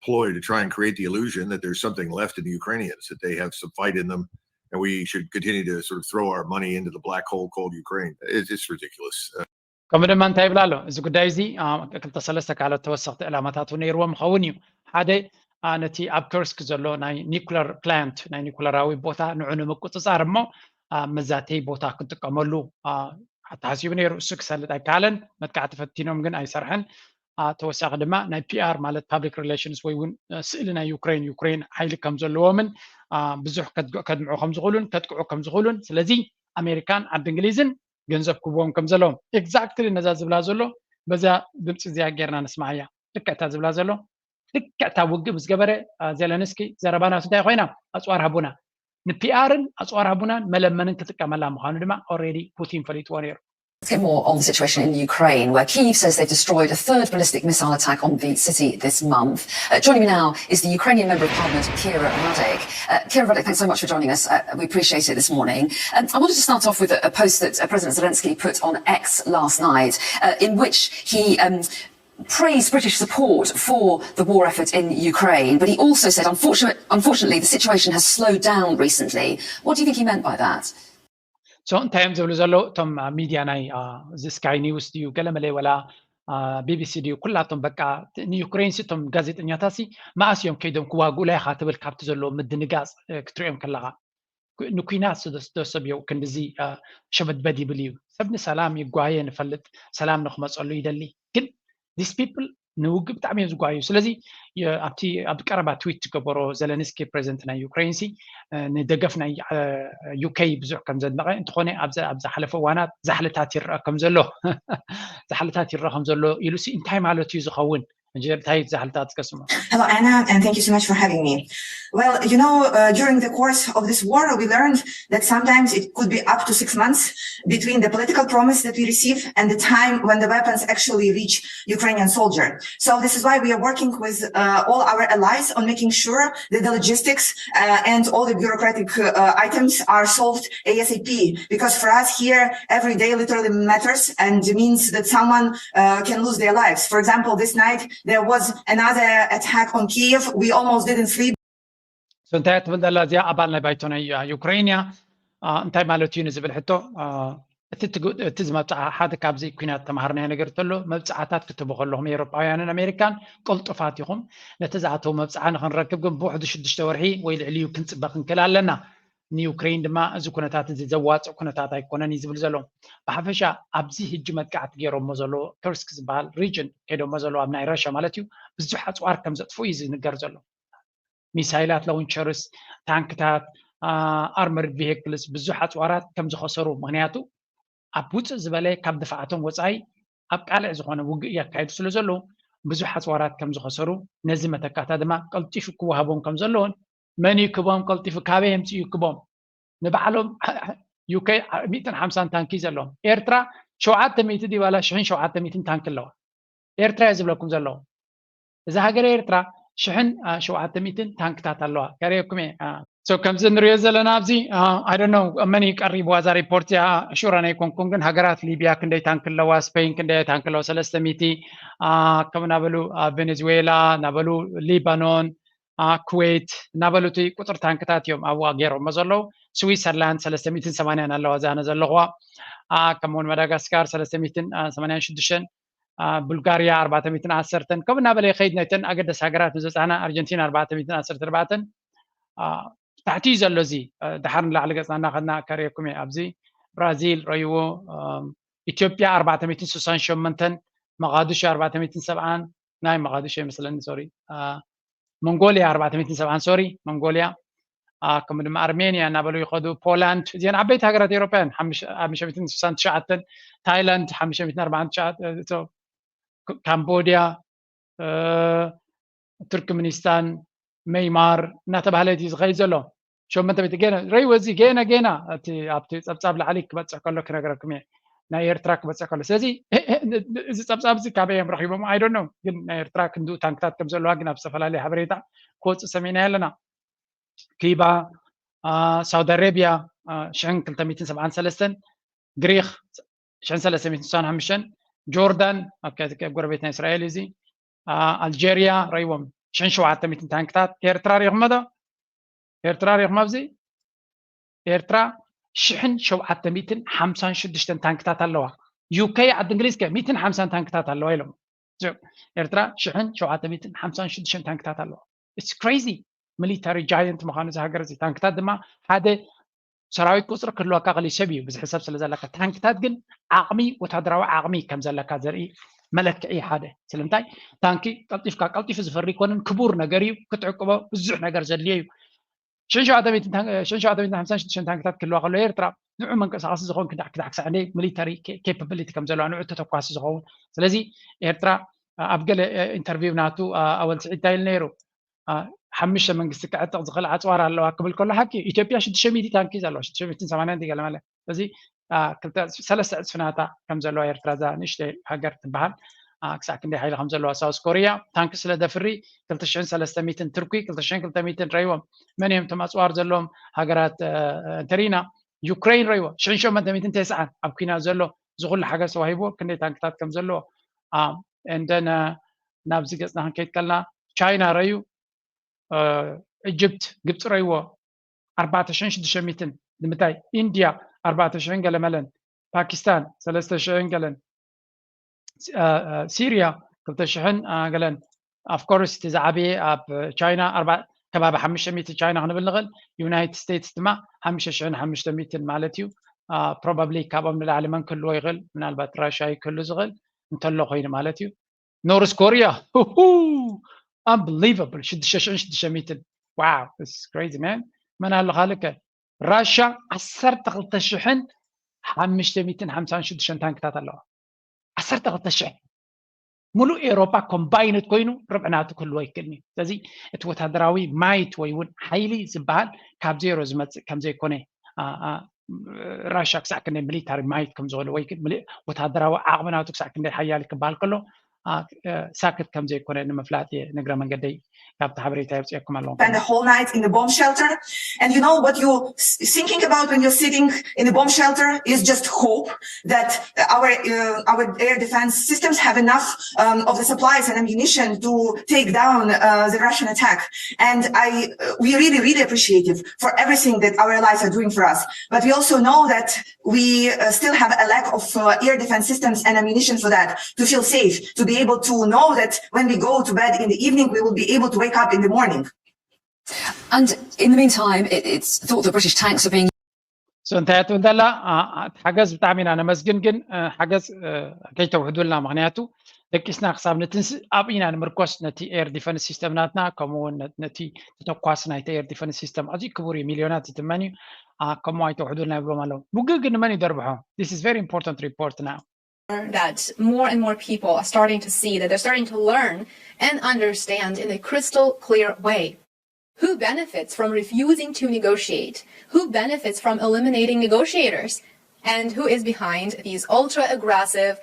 ploy to try and create the illusion that there's something left in the Ukrainians, that they have some fight in them, and we should continue to sort of throw our money into the black hole called Ukraine. It's, it's ridiculous. Uh, ከምኡ ድማ እንታይ ይብላ ኣሎ እዚ ጉዳይ እዚ ክልተ ሰለስተ ካልኦት ተወሰኽቲ ዕላማታት እውን ነይርዎም ይኸውን እዩ ሓደ ነቲ ኣብ ከርስክ ዘሎ ናይ ኒኩለር ፕላንት ናይ ኒኩለራዊ ቦታ ንዑ ንምቁፅፃር እሞ መዛተይ ቦታ ክንጥቀመሉ ተሓሲቡ ነይሩ እሱ ክሰልጥ ኣይከኣለን መጥቃዕቲ ፈቲኖም ግን ኣይሰርሐን ተወሳኺ ድማ ናይ ፒኣር ማለት ፓብሊክ ሪሌሽንስ ወይ እውን ስእሊ ናይ ዩክሬን ዩክሬን ሓይሊ ከም ዘለዎምን ብዙሕ ከድምዑ ከም ዝኽእሉን ከጥቅዑ ከም ዝኽእሉን ስለዚ ኣሜሪካን ዓዲ እንግሊዝን ገንዘብ ክህብዎም ከም ዘለዎም ኤግዛክትሊ ነዛ ዝብላ ዘሎ በዛ ድምፂ እዚኣ ጌርና ንስማዓያ ልክዕታ ዝብላ ዘሎ ልክዕታ ውግእ ምስ ገበረ ዜለንስኪ ዘረባ ናቱ እንታይ ኮይና ኣፅዋር ሃቡና ንፒኣርን ኣፅዋር ሃቡናን መለመንን ክጥቀመላ ምዃኑ ድማ ኦሬዲ ፑቲን ፈሊጥዎ ነይሩ Let's get more on the situation in Ukraine, where Kyiv says they've destroyed a third ballistic missile attack on the city this month. Uh, joining me now is the Ukrainian Member of Parliament, Kira Radek. Uh, Kira Radek, thanks so much for joining us. Uh, we appreciate it this morning. Um, I wanted to start off with a, a post that uh, President Zelensky put on X last night, uh, in which he um, praised British support for the war effort in Ukraine, but he also said, unfortunately, unfortunately, the situation has slowed down recently. What do you think he meant by that? So እንታይ እዮም ዝብሉ ዘለዉ እቶም ኣብ ሚድያ ናይ እዚ ስካይ ኒውስ ድዩ ገለመለ ወላ ቢቢሲ ድዩ ኩላቶም በቃ ንዩክሬን ሲ እቶም ጋዜጠኛታት ሲ መኣስ እዮም ከይዶም ክዋግኡላ ኢኻ ትብል ካብቲ ዘለዎ ምድንጋፅ ክትሪኦም ከለኻ ንኩናት ደሰብ ዮ ክንድዚ ሸበድበድ ይብል እዩ ሰብ ንሰላም ይጓየ ንፈልጥ ሰላም ንክመፀሉ ይደሊ ግን these people ንውግእ ብጣዕሚ እዮም ዝጓዩ ስለዚ ኣብቲ ኣብ ቀረባ ትዊት ዝገበሮ ዘለንስኪ ፕሬዚደንት ናይ ዩክሬን ሲ ንደገፍ ናይ ዩኬ ብዙሕ ከም ዘድነቀ እንተኾነ ኣብ ዝሓለፈ እዋናት ዛሕልታት ይረአ ከም ዘሎ ዛሕልታት ይረአ ከም ዘሎ ኢሉ ሲ እንታይ ማለት እዩ ዝኸውን እንታይ ዛሕልታት ዝከስሞ Hello, Anna, and thank you so much for having me. Well, you know, uh, during the course of this war, we learned that sometimes it could be up to six months between the political promise that we receive and the time when the weapons actually reach Ukrainian soldier. So this is why we are working with uh, all our allies on making sure that the logistics uh, and all the bureaucratic uh, items are solved ASAP. Because for us here, every day literally matters and means that someone uh, can lose their lives. For example, this night there was another attack on Kiev. We almost didn't sleep. እንታይ ትብል ዘላ እዚኣ ኣባል ናይ ባይቶ ናይ ዩክሬንያ እንታይ ማለት እዩ ንዝብል ሕቶ እቲ ዝመብፅዓ ሓደ ካብዚ ኩናት ተማሃርናዮ ነገር ተሎ መብፅዓታት ክትህቡ ከለኹም ኤውሮጳውያንን ኣሜሪካን ቅልጡፋት ኢኹም ነቲ ዝኣተው መብፅዓ ንክንረክብ ግን ብውሕዱ ሽዱሽተ ወርሒ ወይ ልዕሊዩ ክንፅበ ክንክእል ኣለና ንዩክሬን ድማ እዚ ኩነታት እዚ ዘዋፅእ ኩነታት ኣይኮነን እዩ ዝብል ዘሎ ብሓፈሻ ኣብዚ ህጂ መጥቃዕቲ ገይሮሞ ዘሎ ከርስክ ዝበሃል ሪጅን ከይዶሞ ዘለዉ ኣብ ናይ ራሽያ ማለት እዩ ብዙሕ ኣፅዋር ከም ዘጥፍኡ እዩ ዝንገር ዘሎ ሚሳይላት ላውንቸርስ ታንክታት ኣርመርድ ቪሄክልስ ብዙሕ ኣፅዋራት ከም ዝኸሰሩ ምክንያቱ ኣብ ውፅእ ዝበለ ካብ ድፍዓቶም ወፃኢ ኣብ ቃልዕ ዝኾነ ውግእ እያካየዱ ስለ ዘለዉ ብዙሕ ኣፅዋራት ከም ዝኸሰሩ ነዚ መተካእታ ድማ ቀልጢፉ ክወሃቦም ከም ዘለዎን መን ይክቦም ቀልጢፉ ካበይ የምፅኡ ይክቦም ንባዕሎም ዩኬ ሚእትን ሓምሳን ታንኪ ዘለዎም ኤርትራ ሸውዓተ ሚእቲ ዲባላ ሽሕን ሸውዓተ ሚእትን ታንኪ ኣለዋ ኤርትራ እየ ዝብለኩም ዘለዉ እዛ ሃገር ኤርትራ ሽሕን ሸውዓተ ሚእትን ታንክታት ኣለዋ ከርእየኩም እየ ከምዚ ንሪኦ ዘለና ኣብዚ ኣይደኖ መን ቀሪብዋ እዛ ሪፖርት እያ ሹራ ናይ ኮንኩን ግን ሃገራት ሊቢያ ክንደይ ታንክ ኣለዋ ስፔን ክንደይ ታንክ ኣለዋ ሰለስተ ሚእቲ ከም ናበሉ ቬኔዙዌላ ናበሉ ሊባኖን ኩዌት እናበሉ እቲ ቁፅሪ ታንክታት እዮም ኣብዋ ገይሮሞ ዘለዉ ስዊሰርላንድ ሰለስተ ሚእትን ሰማንያን ኣለዋ እዛ ኣነ ዘለኹዋ ከምኡውን መዳጋስካር ሰለስተ ሚእትን ሰማንያን ሽዱሽተን ቡልጋርያ ኣርባዕተ ሚእትን ዓሰርተን ከምኡ እናበለ ይኸይድ ናይተን ኣገደስ ሃገራት ንዘፃና ኣርጀንቲና ኣርባዕተ ሚእትን ዓሰርተ ኣርባዕተን ታሕቲ እዩ ዘሎ እዚ ድሓር ንላዕሊ ገፅና እናኸድና ከርእየኩም እየ ኣብዚ ብራዚል ረይዎ ኢትዮጵያ ኣርባዕተ ሚእትን ስሳን ሸመንተን መቓድሾ ኣርባዕተ ሚእትን ሰብዓን ናይ መቓድሾ ይመስለኒ ሶሪ መንጎልያ ኣርባዕተ ሚእትን ሰብዓን ሶሪ መንጎልያ ከምኡ ድማ ኣርሜንያ እናበሉ ይኸዱ ፖላንድ እዚአን ዓበይቲ ሃገራት ኤውሮፓያን ሓምሽተ ሚእትን ስሳን ትሽዓተን ታይላንድ ሓምሽተ ሚእትን ኣርባዓን ካምቦድያ ቱርክምኒስታን መይማር እናተባህለ እዩ ዝኸይድ ዘሎ ሸመንተ ሚእቲ ገና ረይዎ እዚ ገና ገና ኣብቲ ፀብፃብ ላዕሊ ክበፅሕ ከሎ ክነገረኩም እየ ናይ ኤርትራ ክበፅሕ ከሎ ስለዚ እዚ ፀብፃብ እዚ ካበይ እዮም ረኪቦም ኣይዶኖ ግን ናይ ኤርትራ ክንድኡ ታንክታት ከም ዘለዋ ግን ኣብ ዝተፈላለዩ ሓበሬታ ክወፅእ ሰሚዕና ኣለና ኪባ ሳውዲ ኣረቢያ ሽሕን ክልተ ሚእትን ሰብዓን ሰለስተን ግሪክ ሽሕን ሰለስተ ሚእትን ስሳን ሓሙሽተን ጆርዳን ኣብ ጎረቤት ናይ እስራኤል እዚ ኣልጀርያ ረይዎም ሽሕን ሸውዓተ ሚእትን ታንክታት ኤርትራ ሪኢኹሞ ዶ ኤርትራ ሪኢኹም ኣብዚ ኤርትራ ሽሕን ሸውዓተ ሚእትን ሓምሳን ሽዱሽተን ታንክታት ኣለዋ ዩከ ዓዲ እንግሊዝ ከ ሚእትን ሓምሳን ታንክታት ኣለዋ ኢሎም ኤርትራ ሽሕን ሸውዓተ ሚእትን ሓምሳን ሽዱሽተን ታንክታት ኣለዋ it's crazy military giant ምዃኑ እዚ ሃገር እዚ ታንክታት ድማ ሓደ ሰራዊት ቁፅሪ ክህልወካ ክሊ ሰብ እዩ ብዝሒ ሰብ ስለ ዘለካ ታንክታት ግን ዓቕሚ ወታደራዊ ዓቕሚ ከም ዘለካ ዘርኢ መለክዒ ሓደ ስለምንታይ ታንኪ ቀልጢፍካ ቀልጢፉ ዝፈሪ ይኮንን ክቡር ነገር እዩ ክትዕቅቦ ብዙሕ ነገር ዘድልዮ እዩ ሽን ሸውዓተ ሚእትን ሓምሳን ሽዱሽተን ታንክታት ክህልዋ ከሎ ኤርትራ ንዑ መንቀሳቀሲ ዝኸውን ክዳዕ ክዳዕ ክሳዕ እንደ ሚሊተሪ ኬፓቢሊቲ ከም ዘለዋ ንዑ ተተኳሲ ዝኸውን ስለዚ ኤርትራ ኣብ ገለ ኢንተርቪው ናቱ ኣወል ስዒድ እንታይ ኢሉ ነይሩ ሓሙሽተ መንግስቲ ክዕጥቕ ዝኽእል ኣፅዋር ኣለዋ ክብል ከሎ ሓቂ ኢትዮጵያ ሽዱሽተ ሚእቲ ታንኪ ዘለዋ ሽዱሽተ ሚእትን ሰማንያን ገለ ማለት እዚ ሰለስተ ዕፅፊ ናታ ከም ዘለዋ ኤርትራ እዛ ንእሽተይ ሃገር ትበሃል ክሳዕ ክንደይ ሓይሊ ከም ዘለዋ ሳውስ ኮርያ ታንክ ስለ ደፍሪ ክልተ ሽሕን ሰለስተ ሚእትን ትርኩ ክልተ ሽሕን ክልተ ሚእትን ረይዎም መን እዮም እቶም ኣፅዋር ዘለዎም ሃገራት እንተሪና ዩክሬን ረይዎ ሽሕን ሸሞንተ ሚእትን ተስዓን ኣብ ኩናት ዘሎ እዚ ኩሉ ሓገዝ ተዋሂብዎ ክንደይ ታንክታት ከም ዘለዎ እንደን ናብዚ ገፅና ክንከይድ ከልና ቻይና ረዩ እጅብት ግብፂ ረይዎ ኣርባዕተ ሽሕን ሽዱሽተ ሚእትን ንምንታይ ኢንድያ ኣርባዕተ ሽሕን ገለመለን ፓኪስታን ሰለስተ ሽሕን ገለን ሲርያ ክልተ ሽሕን ገለን ኣፍኮርስ እቲ ዝዓበየ ኣብ ቻይና ከባቢ ሓሙሽተ ሚእቲ ቻይና ክንብል ንኽእል ዩናይትድ ስቴትስ ድማ ሓሙሽተ ሽሕን ሓሙሽተ ሚእትን ማለት እዩ ፕሮባብሊ ካብኦም ንላዕሊ መን ክህልዎ ይኽእል ምናልባት ራሽያ ክህሉ ዝኽእል እንተሎ ኮይኑ ማለት እዩ ኖርስ ኮርያ unbelievable ሽዱሽተ ሽሕን ሽዱሽተ ሚእትን wow this is crazy man መን ኣሎ ካልከ ራሽያ ዓሰርተ ክልተ ሽሕን ሓሙሽተ ሚእትን ሓምሳን ሽዱሽተን ታንክታት ኣለዋ ዓሰርተ ክልተ ሽሕ ሙሉእ ኤውሮጳ ኮምባይንድ ኮይኑ ርብዒ ናቱ ክህልዎ ይክእልኒ ስለዚ እቲ ወታደራዊ ማይት ወይ እውን ሓይሊ ዝበሃል ካብ ዜሮ ዝመፅእ ከም ዘይኮነ ራሽያ ክሳዕ ክንደይ ሚሊታሪ ማይት ከም ዝኾነ ወይ ወታደራዊ ዓቕሚ ናቱ ክሳዕ ክንደይ ሓያል ክበሃል ከሎ ሳክት ከም ዘይኮነ ንምፍላጥ እየ ንግረ መንገደይ ካብቲ ሓበሬታ የብፅየኩም ኣለኹ spend a whole night in the bomb shelter. And you know what you thinking about when you're sitting in a bomb shelter is just hope that our uh, our air defense systems have enough um, of the supplies and ammunition to take down uh, the Russian attack. And I uh, we really really appreciative for everything that our allies are doing for us. But we also know that we uh, still have a lack of uh, air defense systems and ammunition for that to feel safe, to be able to know that when we go to bed in the evening, we will be able to wake up in the morning. And in the meantime, it, it's thought that British tanks are being so እንታይ ትብል ዘላ ሓገዝ ብጣዕሚ ኢና ነመስግን ግን ሓገዝ ከይተውሕዱልና ምክንያቱ ደቂስና ክሳብ ንትንስእ ኣብ ኢና ንምርኮስ ነቲ air defense system ናትና ከምኡ እውን ነቲ ተተኳሲ ናይቲ air defense system ኣዝዩ ክቡር እዩ ሚልዮናት ዝትመን እዩ ከምኡ ኣይተውሕዱልና ይብሎም ኣለዉ ውግእ ግን ንመን ይደርብሖ this is very important report now that more and more people are starting to see, that they're starting to learn and understand in a crystal clear way. Who benefits from refusing to negotiate? Who benefits from eliminating negotiators? And who is behind these ultra aggressive,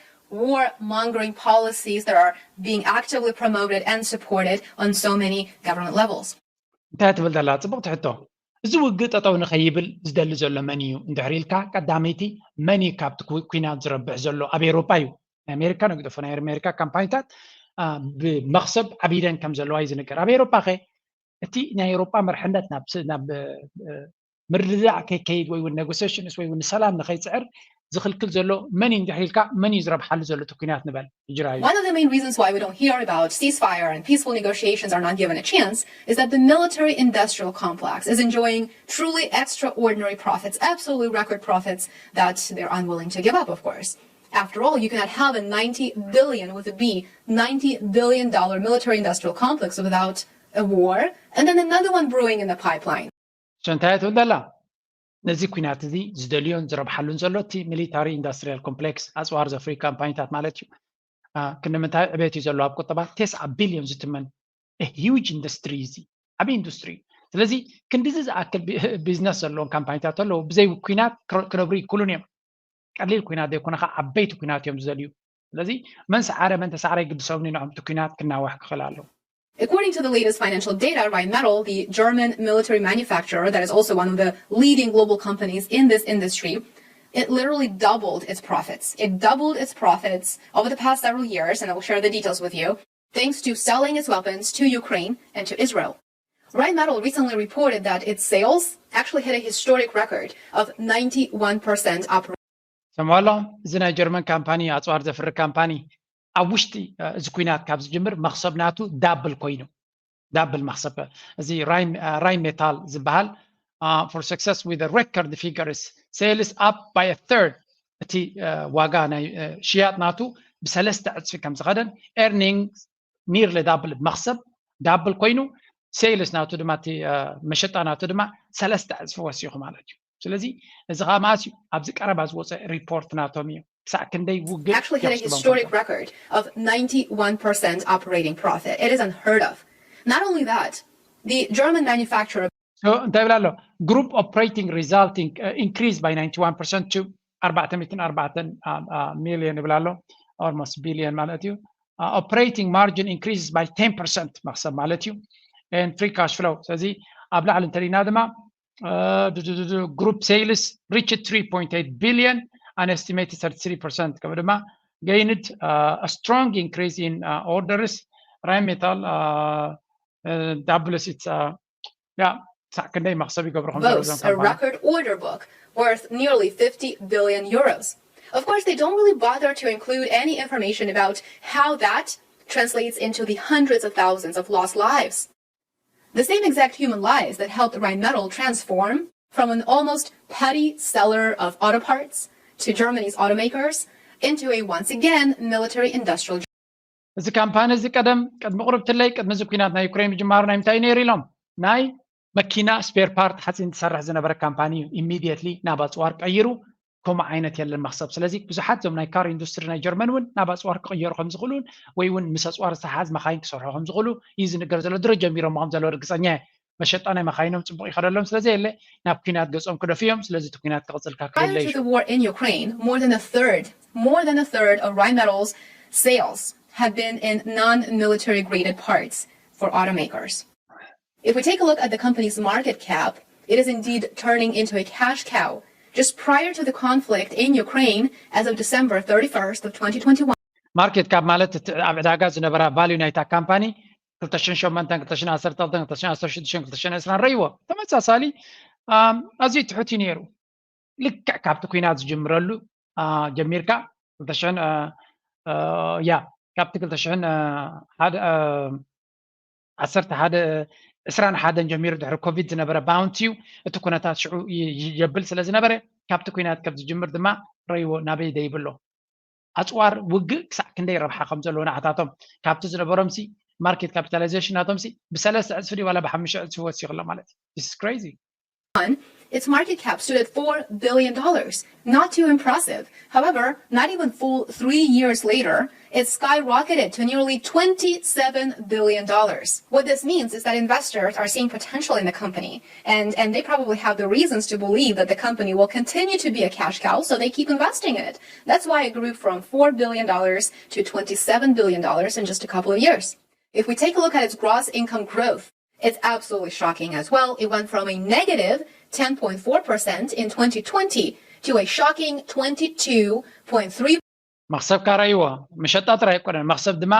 war mongering policies that are being actively promoted and supported on so many government levels? እንታይ ትብል ዘላ ፅቡቅ ትሕቶ እዚ ውግእ ጠጠው ንኸይብል ዝደሊ ዘሎ መን እዩ እንድሕር ኢልካ ቀዳመይቲ መን እዩ ካብቲ ኩናት ዝረብሕ ዘሎ ኣብ ኤሮፓ እዩ ናይ ኣሜሪካ ነግደፎ ናይ ኣሜሪካ ካምፓኒታት ብመክሰብ ዓቢደን ከም ዘለዋ እዩ ዝንገር ኣብ ኤሮፓ ከ እቲ ናይ ኤሮፓ መርሕነት ናብ ምርድዳእ ከይከይድ ወይ እውን ኔጎሴሽንስ ወይ እውን ሰላም ንኸይፅዕር ዝኽልክል ዘሎ መን እዩ እንድሕር ኢልካ መን እዩ ዝረብሓሉ ዘሎ እቲ ኩናት ንበል እጅራዩ One of the main reasons why we don't hear about ceasefire and peaceful negotiations are not given a chance is that the military industrial complex is enjoying truly extraordinary profits, absolutely record profits that they're unwilling to give up, of course. After all, you cannot have a ninety billion with a B, ninety billion dollar military industrial complex without a war, and then another one brewing in the pipeline. እንታይ ትብል ዘላ ነዚ ኩናት እዚ ዝደልዮን ዝረብሓሉን ዘሎ እቲ ሚሊታሪ ኢንዱስትሪያል ኮምፕሌክስ ኣፅዋር ዘፍሪ ካምፓኒታት ማለት እዩ ክንምንታይ ዕቤት እዩ ዘሎ ኣብ ቁጠባ ቴስዓ ቢልዮን ዝትመን ሂውጅ ኢንዱስትሪ እዚ ዓብዪ ኢንዱስትሪ ስለዚ ክንዲዚ ዝኣክል ቢዝነስ ዘለዎም ካምፓኒታት ኣለዉ ብዘይ ኩናት ክነብሩ ይክሉን እዮም ቀሊል ኩናት ዘይኮነ ከዓ ዓበይቲ ኩናት እዮም ዝደልዩ ስለዚ መን ሰዓረ መን ተሳዕረ ይግድሶም ንዕኦም እቲ ኩናት ክናዋሕ ክኽእል ኣለዎ According to the latest financial data, Rheinmetall, the German military manufacturer that is also one of the leading global companies in this industry, it literally doubled its profits. It doubled its profits over the past several years, and I will share the details with you, thanks to selling its weapons to Ukraine and to Israel. Rheinmetall recently reported that its sales actually hit a historic record of ninety-one percent up. ሰምዖ ኣሎ እዚ ናይ ጀርመን ካምፓኒ ኣፅዋር ዘፍሪ ካምፓኒ ኣብ ውሽጢ እዚ ኩናት ካብ ዝጅምር መክሰብ ናቱ ዳብል ኮይኑ ዳብል መክሰብ እዚ ራይን ሜታል ዝበሃል for success with record figures sales up by a third እቲ ዋጋ ናይ ሽያጥ ናቱ ብሰለስተ ዕፅፊ ከም ዝኸደን earning nearly double መክሰብ ዳብል ኮይኑ sales ናቱ ድማ እቲ መሸጣ ናቱ ድማ ሰለስተ ዕፅፊ ወሲኹ ማለት እዩ ስለዚ እዚ ከዓ መኣስ እዩ ኣብዚ ቀረባ ዝወፀ ሪፖርት ናቶም እዩ ክሳዕ ክንደይ ውግእ actually hit a historic record of ninety-one percent operating profit. It is unheard of. Not only that, the German manufacturer እንታይ ይብል ኣሎ group operating result increased by ninety-one percent to ኣርባዕተ ሚእትን ኣርባዕተን ሚልዮን ይብል ኣሎ። Almost billion ማለት እዩ። Operating margin increases by ten percent መክሰብ ማለት እዩ። And free cash flow፣ ስለዚ ኣብ ላዕሊ እንተሪና ድማ group sales reached three point eight billion and estimated thirty-three percent ከምኡ ድማ gained a strong increase in orders. Rheinmetall doubles its yeah ሳዕ ክንደይ መክሰብ ይገብሩ ከም ዘለዉ boasts a record order book worth nearly fifty billion euros. Of course, they don't really bother to include any information about how that translates into the hundreds of thousands of lost lives. The same exact human lives that helped Rheinmetall transform from an almost petty seller of auto parts to Germany's automakers into a once again military industrial እዚ ካምፓኒ እዚ ቀደም ቅድሚ ቁርብትለይ ቅድሚ እዚ ኩናት ናይ ዩክሬን ምጅማሩ ናይ ምንታይ ነይሩ ኢሎም ናይ መኪና spare part ሓፂን ትሰርሕ ዝነበረ ካምፓኒ እዩ። Immediately ናብ ኣፅዋር ቀይሩ ከምኡ ዓይነት የለን መክሰብ። ስለዚ ብዙሓት እዞም ናይ car industry ናይ ጀርመን እውን ናብ ኣፅዋር ክቕየሩ ከም ዝኽእሉን ወይ እውን ምስ ኣፅዋር ዝተሓዝ መኻይን ክሰርሑ ከም ዝኽእሉ እዩ ዝንገር ዘሎ። ድሮ ጀሚሮሞ ከም ዘለዉ ርግፀኛ እየ። መሸጣ ናይ መኻይኖም ፅቡቕ ይኸደሎም ስለዘየለ ናብ ኩናት ገፆም ክደፍዮም። ስለዚ እቲ ኩናት ክቕፅል ካብ ክደለ Prior to the war in Ukraine, more than a third, more than a third of Rheinmetall's sales have been in non-military graded parts for automakers. If we take a look at the company's market cap, it is indeed turning into a cash cow. Just prior to the conflict in Ukraine, as of December thirty-first of twenty twenty-one, market cap ማለት እቲ ኣብ ዕዳጋ ዝነበራ value ናይታ ካምፓኒ ክልተ ሽሕን ሸሞንተን፣ ክልተ ሽሕን ዓሰርተ ክልተን፣ ክልተ ሽሕን ዓሰርተ ሽዱሽተን፣ ክልተ ሽሕን ዕስራን ረይዎ ተመሳሳሊ ኣዝዩ ትሑት እዩ ነይሩ። ልክዕ ካብቲ ኩናት ዝጅምረሉ ጀሚርካ ክልተ ሽሕን ያ ካብቲ ክልተ ሽሕን ሓደ ዓሰርተ ሓደ ዕስራን ሓደን ጀሚሩ ድሕሪ ኮቪድ ዝነበረ bounty እዩ። እቲ ኩነታት ሽዑ ይጀብል ስለ ዝነበረ ካብቲ ኩናት ከም ዝጅምር ድማ ረይዎ ናበይ ደይብሎ። ኣፅዋር ውግእ ክሳዕ ክንደይ ረብሓ ከም ዘለዎ ንዓታቶም ካብቲ ዝነበሮምሲ market capitalization ናቶምሲ ብሰለስተ ዕፅፊ ድዩ ዋላ ብሓሙሽተ ዕፅፊ ወሲኹ ኣሎ ማለት እዩ። This is crazy. Its market cap stood at four billion dollars. Not too impressive. However, not even full three years later, it skyrocketed to nearly twenty-seven billion dollars. What this means is that investors are seeing potential in the company, and, and they probably have the reasons to believe that the company will continue to be a cash cow, so they keep investing in it. That's why it grew from four billion dollars to twenty-seven billion dollars in just a couple of years. If we take a look at its gross income growth, it's absolutely shocking as well. It went from a negative ten point four percent in twenty twenty to a shocking twenty-two point three. መኽሰብ ካራይዎ መሸጣ ጥራይ ኣይኮነን። መኽሰብ ድማ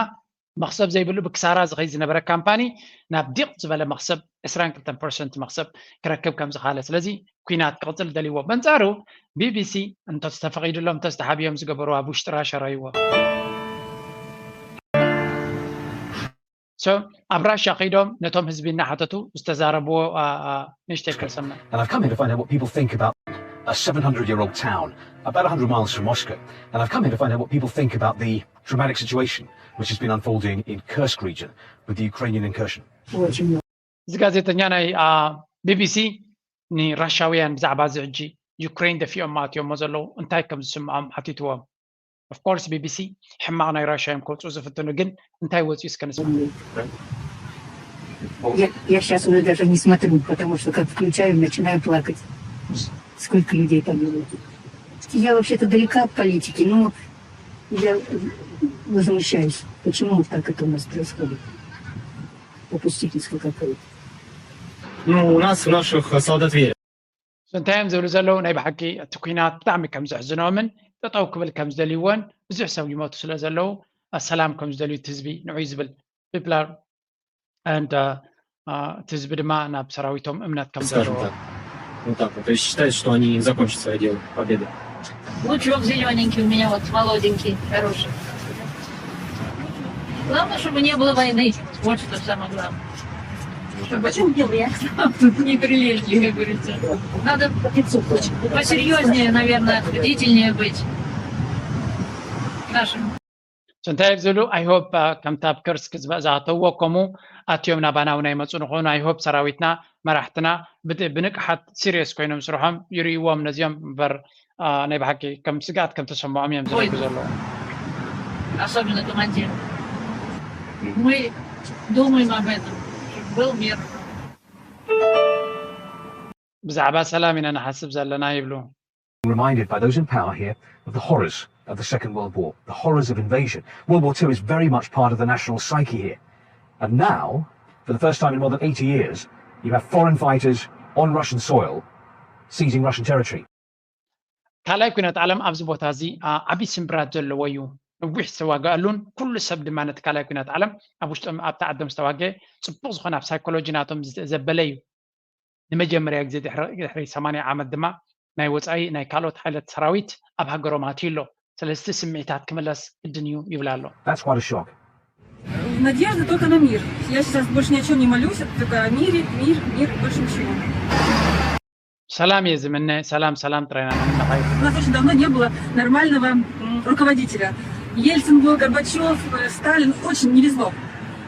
መኽሰብ ዘይብሉ ብክሳራ ዝኸይድ ዝነበረ ካምፓኒ ናብ ዲቕ ዝበለ መኽሰብ ዕስራን ክልተን ፐርሰንት መኽሰብ ክረክብ ከም ዝኻለ። ስለዚ ኩናት ክቕፅል ደልይዎ። በንጻሩ ቢቢሲ እንተዝተፈቒድሎም እንተዝተሓብዮም ዝገበሩ ኣብ ውሽጢ ራሻ ራይዎ። So ኣብ ራሻ ከይዶም ነቶም ህዝቢ እናሓተቱ ዝተዛረብዎ ንእሽተይ ከሰምዕ። And I've come here to find out what people think about a seven hundred year old town about one hundred miles from Moscow. And I've come here to find out what people think about the dramatic situation which has been unfolding in Kursk region with the Ukrainian incursion. እዚ ጋዜጠኛ ናይ ቢቢሲ ንራሻውያን ብዛዕባ እዚ ሕጂ ዩክሬን ደፊኦም ኣትዮሞ ዘለዉ እንታይ ከም ዝስምዖም ሓቲትዎም። Of course ቢቢሲ ሕማቕ ናይ ራሻ እዮም ከውፅኡ ዝፍትኑ፣ ግን እንታይ ወፂኡ እስከ ንስማ። Я, я сейчас уже даже не смотрю, потому что как включаю, начинаю плакать. Сколько людей погибло. Я вообще-то далека от политики, но я возмущаюсь, почему вот так это у нас происходит. Попустительство какое-то. Ну, у нас в наших солдат верят. እንታይ እዮም ዝብሉ ዘለዉ? ናይ ብሓቂ እቲ ኩናት ብጣዕሚ ከም ዘሕዝኖምን ጠጠው ክብል ከም ዝደልይዎን ብዙሕ ሰብ ይሞቱ ስለ ዘለዉ ሰላም ከም ዝደልዩ እቲ ህዝቢ ንዑይ ዝብል people are and እቲ ህዝቢ ድማ ናብ ሰራዊቶም እምነት ከም ዘለዎ Вот так вот. То есть считает, что они закончат свое дело победой. Лучок зелененький у меня вот молоденький, хороший. Главное, чтобы не было войны. Вот что самое главное. Чтобы не прилезли, как говорится. Надо посерьезнее, наверное, бдительнее быть нашим. እንታይ ዝብሉ I hope ከምቲ ኣብ ከርስክ ዝበእዛተዎ ከምኡ ኣትዮም ናባና እውን ኣይመፁ ንኾኑ። I hope ሰራዊትና መራሕትና ብንቅሓት serious ኮይኖም ስርሖም ይርእይዎም ነዚኦም እምበር ናይ ብሓቂ ከም ስግኣት ከም ተሰምዖም እዮም ዝረዱ ዘለዉ። Особенно командир. Мы думаем об этом, чтобы был мир. ብዛዕባ ሰላም ኢና ንሓስብ ዘለና ይብሉ። reminded by those in power here of the horrors of the Second World War, the horrors of invasion. World War Two is very much part of the national psyche here. And now, for the first time in more than eighty years, you have foreign fighters on Russian soil seizing Russian territory. ካልኣይ ኩናት ዓለም ኣብዚ ቦታ እዚ ዓብዪ ስምብራት ዘለዎ እዩ። ነዊሕ ዝተዋገኣሉን ኩሉ ሰብ ድማ ነቲ ካልኣይ ኩናት ዓለም ኣብ ውሽጦም ኣብቲ ዓዶም ዝተዋገ ጽቡቕ ዝኾነ ኣብ ሳይኮሎጂ ናቶም ዘበለ እዩ። ንመጀመርያ ግዜ ድሕሪ ሰማንያ ዓመት ድማ ናይ ወፃኢ ናይ ካልኦት ሓይለት ሰራዊት ኣብ ሃገሮም ኣትዩ ኣሎ። ስለዚ እቲ ስምዒታት ክምለስ ግድን እዩ ይብል ኣሎ። That's quite a shock. Надежда только на мир. Я сейчас больше ни о чем не молюсь, только о мире, мир, мир, больше ничего. ሰላም እየ ዝምነ። ሰላም ሰላም ጥራይ ኢና ንምነኻይ። У нас очень давно не было нормального м, руководителя. Ельцин был, Горбачев, э, Сталин. Очень не везло.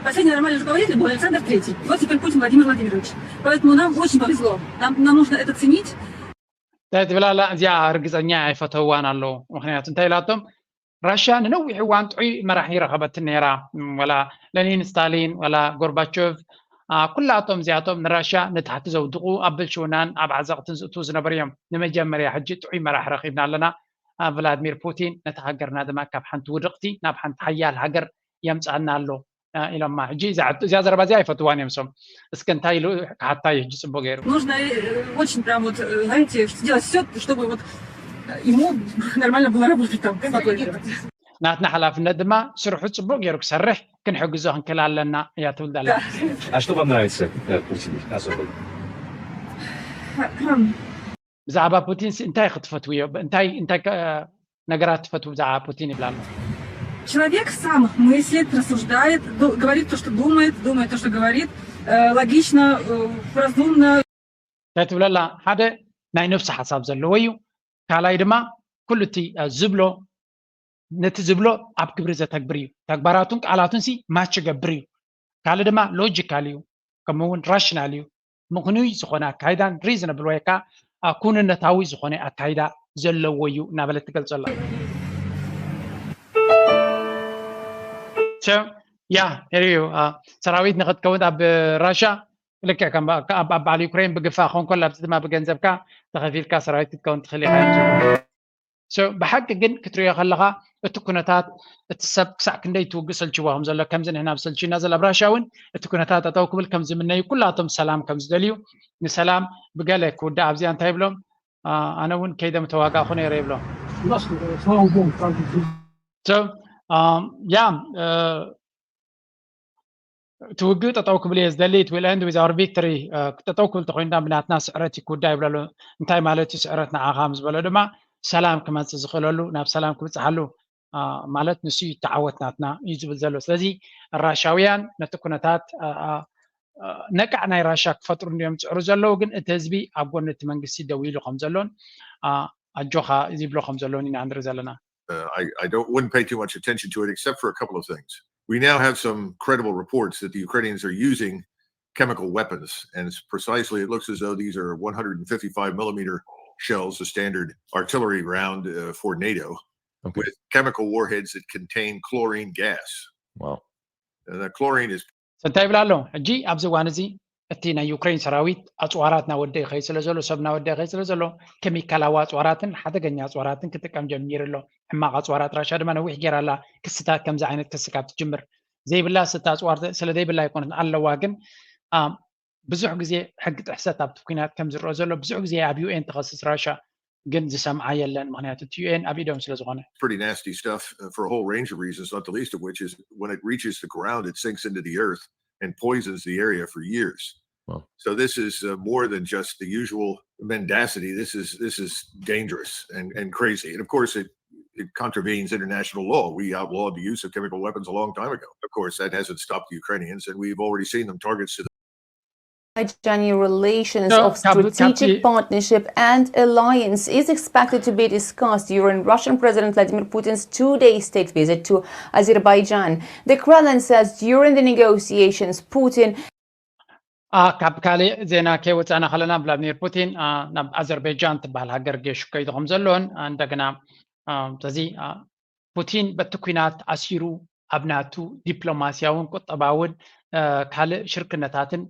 Последний нормальный руководитель был Александр Третий. Вот теперь Путин Владимир Владимирович. Поэтому нам очень повезло. Нам, нам нужно это ценить. እንታይ ትብላላ እዚኣ ርግፀኛ ኣይፈተዋን ኣለዉ። ምክንያቱ እንታይ ኢላቶም ራሽያ ንነዊሕ እዋን ጥዑይ መራሒ ረኸበትን ነይራ። ወላ ለኒን፣ ስታሊን፣ ወላ ጎርባቾቭ፣ ኩላቶም እዚኣቶም ንራሽያ ንታሕቲ ዘውድቑ፣ ኣብ ብልሽውናን ኣብ ዓዘቕትን ዝእትዉ ዝነበሩ እዮም። ንመጀመርያ ሕጂ ጥዑይ መራሒ ረኺብና ኣለና። ቭላድሚር ፑቲን ነታ ሃገርና ድማ ካብ ሓንቲ ውድቕቲ ናብ ሓንቲ ሓያል ሃገር የምፅኣና ኣሎ ኢሎማ። ሕጂ እዚኣ ዘረባ እዚኣ ኣይፈትዋን እዮም ሶም። እስከ እንታይ ኢሉ ክሓታ እዩ ሕጂ ፅቡቅ ገይሩ። Нужно очень прям вот, знаете, делать все, чтобы вот ему нормально было работать там. ናትና ሓላፍነት ድማ ስርሑ ፅቡቅ ገይሩ ክሰርሕ ክንሕግዞ ክንክእል ኣለና እያ ትብል ዘላ። А что вам нравится в Путине особенно? ብዛዕባ ፑቲን እንታይ ክትፈትውዮ? እንታይ እንታይ ነገራት ትፈትው ብዛዕባ ፑቲን ይብላ ኣሎ። Человек сам мыслит, рассуждает, говорит то, что думает, думает то, что говорит, логично, разумно. እንታይ ትብለላ? ሓደ ናይ ነብሱ ሓሳብ ዘለዎ እዩ። ካልኣይ ድማ ኩሉ እቲ ዝብሎ ነቲ ዝብሎ ኣብ ግብሪ ዘተግብር እዩ። ተግባራቱን ቃላቱን ሲ ማች ገብር እዩ። ካልእ ድማ ሎጂካል እዩ፣ ከምኡ እውን ራሽናል እዩ። ምኽኑይ ዝኾነ ኣካይዳን ሪዝነብል ወይ ከዓ ኩንነታዊ ዝኾነ ኣካይዳ ዘለዎ እዩ እናበለት ትገልጾ ኣላ። ያ ሪዩ ሰራዊት ንክትከውን ኣብ ራሻ ልክዕ ከም ኣብ በዓል ዩክሬን ብግፋ ክኸውን ከሎ ኣብዚ ድማ ብገንዘብካ ተኸፊልካ ሰራዊት ክትከውን ትኽእል ኢኻ። ብሓቂ ግን ክትሪኦ ከለኻ እቲ ኩነታት እቲ ሰብ ክሳዕ ክንደይ ትውግእ ሰልችዎ ከም ዘሎ ከምዚ ንሕና ኣብ ሰልችና ዘሎ ኣብ ራሻ እውን እቲ ኩነታት ጠጠው ክብል ከም ዝምነዩ ኩላቶም ሰላም ከም ዝደልዩ ንሰላም ብገለ ክውዳእ ኣብዚኣ እንታይ ይብሎም ኣነ እውን ከይደ ምተዋጋእኹ ነይረ ይብሎም። ያ እቲ ውግእ ጠጠው ክብል እየ ዝደሊ it will end with our victory ጠጠው ክብል ተኮይኑ ብናትና ስዕረት ይክውዳ ይብለሉ። እንታይ ማለት እዩ ስዕረት ንዓኻ ምስ በሎ ድማ ሰላም ክመፅእ ዝኽእለሉ ናብ ሰላም ክብፅሓሉ ማለት ንሱ እዩ ተዓወት ናትና እዩ ዝብል ዘሎ። ስለዚ ራሻውያን ነቲ ኩነታት ነቃዕ ናይ ራሻ ክፈጥሩ እንዲዮም ዝፅዕሩ ዘለዉ፣ ግን እቲ ህዝቢ ኣብ ጎኒ እቲ መንግስቲ ደው ኢሉ ከም ዘሎን ኣጆኻ ይብሎ ከም ዘለውን ኢና ንርኢ ዘለና። Uh, I, I don't wouldn't pay too much attention to it except for a couple of things. We now have some credible reports that the Ukrainians are using chemical weapons, and it's precisely it looks as though these are one hundred fifty-five millimeter shells, the standard artillery round uh, for NATO, Okay. with chemical warheads that contain chlorine gas. Wow. And that chlorine is እንታይ ይብላ ኣሎ ሕጂ ኣብዚ እዋን እዚ እቲ ናይ ዩክሬን ሰራዊት ኣፅዋራት ናወደ ይኸይ ስለ ዘሎ ሰብ ናወደ ይኸይ ስለ ዘሎ ኬሚካላዊ ኣፅዋራትን ሓደገኛ ኣፅዋራትን ክጥቀም ጀሚሩ ኣሎ። ሕማቕ ኣፅዋራት ራሻ ድማ ነዊሕ ገይራ ኣላ ክስታት ከምዚ ዓይነት ክሲ ካብ ትጅምር ዘይብላ ስታ ኣፅዋር ስለ ዘይብላ ኣይኮነት ኣለዋ ግን ብዙሕ ግዜ ሕጊ ጥሕሰት ኣብቲ ኩናት ከም ዝረኦ ዘሎ ብዙሕ ግዜ ኣብ ዩኤን ተኸስስ ራሻ ግን ዝሰምዓ የለን ምክንያቱ እቲ ዩኤን ኣብ ኢዶም ስለ ዝኾነ pretty nasty stuff uh, for a whole range of reasons, not the least of which is when it reaches the ground, it sinks into the earth and poisons the area for years. Wow. So this is uh, more than just the usual mendacity. This is this is dangerous and, and crazy. And of course, it, it contravenes international law. We outlawed the use of chemical weapons a long time ago. Of course, that hasn't stopped the Ukrainians, and we've already seen them targets to the Azerbaijani relations So, of Kabu- strategic Kabu- partnership and alliance is expected to be discussed during Russian President Vladimir Putin's two-day state visit to Azerbaijan. The Kremlin says during the negotiations, Putin ካብ ካልእ ዜና ከይወፃና ከለና ቭላድሚር ፑቲን ናብ ኣዘርቤጃን ትበሃል ሃገር ጌሹ ከይዱ ከም ዘሎን እንደገና ስለዚ ፑቲን በቲ ኩናት ኣሲሩ ኣብ ናቱ ዲፕሎማስያውን ቁጠባውን ካልእ ሽርክነታትን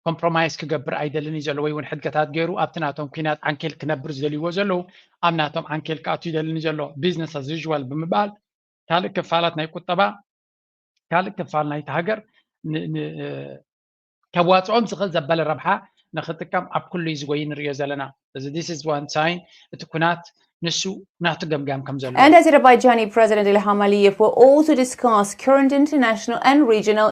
ኮምፕሮማይስ ክገብር ኣይደልን እዩ ዘሎ፣ ወይ እውን ሕድገታት ገይሩ ኣብቲ ናቶም ኩናት ዓንኬል ክነብር ዝደልይዎ ዘለዉ ኣብ ናቶም ዓንኬል ክኣቱ ይደልን እዩ ዘሎ፣ business as usual ብምባል ካልእ ክፋላት ናይ ቁጠባ ካልእ ክፋል ናይቲ ሃገር ከዋፅኦም ዝኽእል ዘበለ ረብሓ ንክጥቀም ኣብ ኩሉ እዩ ዝጎይ ንሪኦ ዘለና። እዚ this is one sign እቲ ኩናት ንሱ ናቱ ገምጋም ከም ዘሎ። And Azerbaijani President Ilham Aliyev will also discuss current international and regional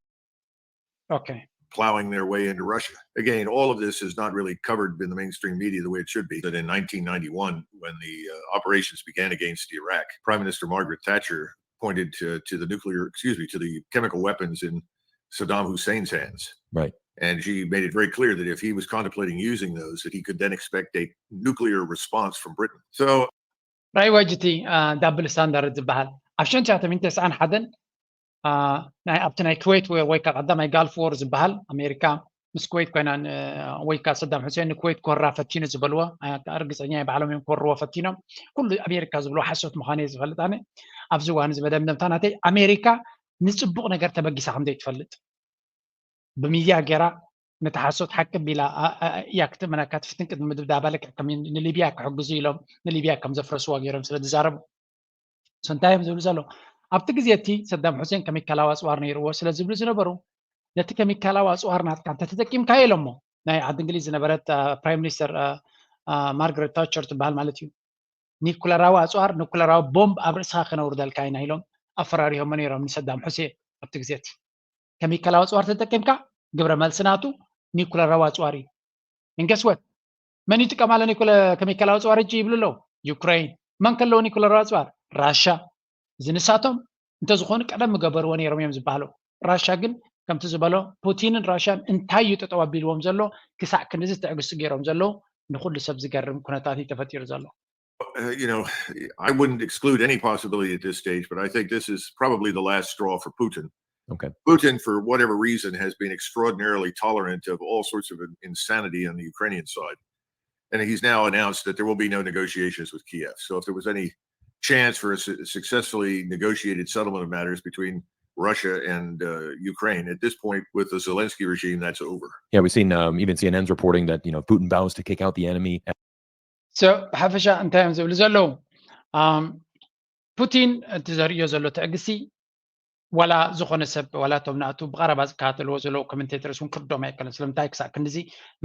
Okay. plowing their way into Russia. Again, all of this is not really covered in the mainstream media the way it should be. That in nineteen ninety-one, when the uh, operations began against Iraq, Prime Minister Margaret Thatcher pointed to, to the nuclear, excuse me, to the chemical weapons in Saddam Hussein's hands. Right. And she made it very clear that if he was contemplating using those, that he could then expect a nuclear response from Britain. So ራይ ዋጅቲ ዳብል ስታንዳርድ ዝበሃል ኣብ ሽሕን ትሽዓተ ሚእትን ተስዓን ሓደን ናይ ኣብቲ ናይ ኩዌት ወይ ወይ ከዓ ቀዳማይ ጋልፍ ዎር ዝበሃል ኣሜሪካ ምስ ኩዌት ኮይና ን- ወይ ከዓ ሰዳም ሑሴን ንኩዌት ኮራ ፈቲኑ ዝበልዎ ርግፀኛ ባዕሎም እዮም ኮርዎ ፈቲኖም። ኩሉ ኣሜሪካ ዝብልዎ ሓሶት ምዃኑ እየ ዝፈልጥ ኣነ። ኣብዚ እዋን እዚ መደምደምታ ናተይ ኣሜሪካ ንፅቡቕ ነገር ተበጊሳ ከም ዘይትፈልጥ ብሚድያ ገይራ ነቲ ሓሶት ሓቂ ቢላ እያ ክትእመነካ ትፍትን ቅድሚ ምድብዳባ ልክዕ ከም ንሊብያ ክሕግዙ ኢሎም ንሊብያ ከም ዘፍረስዋ ገይሮም ስለ ዝዛረቡ እንታይ እዮም ዝብሉ ዘለዉ ኣብቲ ግዜ እቲ ሰዳም ሑሴን ከሚካላዊ ኣፅዋር ነይርዎ ስለ ዝብሉ ዝነበሩ ነቲ ከሚካላዊ ኣፅዋር ናትካ እንተተጠቂምካ ኢሎሞ ናይ ዓዲ እንግሊዝ ዝነበረት ፕራይም ሚኒስተር ማርጋሬት ታቸር ትበሃል ማለት እዩ ኒኩለራዊ ኣፅዋር ኒኩለራዊ ቦምብ ኣብ ርእስኻ ከነውርደልካ ኢና ኢሎም ኣፈራሪሆሞ ነይሮም ንሰዳም ሑሴን ኣብቲ ግዜ እቲ ከሚካላዊ ኣፅዋር ተጠቂምካ ግብረ መልሲ ናቱ ኒኩለራዊ ኣፅዋር እዩ እንገስወት መን ይጥቀማለ ከሚካላዊ ኣፅዋር እጂ ይብሉ ኣለዉ ዩክሬን መን ከለዎ ኒኩለራዊ ኣፅዋር ራሻ እዚ ንሳቶም እንተዝኾኑ ቀደም ምገበርዎ ነይሮም እዮም ዝበሃሉ ራሻ ግን ከምቲ ዝበሎ ፑቲንን ራሻን እንታይ እዩ ጠጠው ኣቢልዎም ዘሎ ክሳዕ ክንድዚ ትዕግስቲ ገይሮም ዘለዉ ንኩሉ ሰብ ዝገርም ኩነታት እዩ ተፈጢሩ ዘሎ uh, you know, I wouldn't exclude any possibility at this stage, but I think this is probably the last straw for Putin. Okay. Putin, for whatever reason, has been extraordinarily tolerant of all sorts of insanity on the Ukrainian side. And he's now announced that there will be no negotiations with Kiev. So if there was any chance for a su- successfully negotiated settlement of matters between Russia and uh, Ukraine, at this point with the Zelensky regime, that's over. Yeah, we've seen um, even C N N's reporting that you know Putin vows to kick out the enemy. So ብሓፈሻ እንታይ እዮም ዝብሉ ዘለዉ ፑቲን እቲ ዘርእዮ ዘሎ ትዕግስቲ ዋላ ዝኾነ ሰብ ዋላ እቶም ናቱ ብቐረባ ዝከታተልዎ ዘለዉ ኮመንቴተርስ እውን ክርዶም ኣይከለን ስለምንታይ ክሳዕ ክንድዚ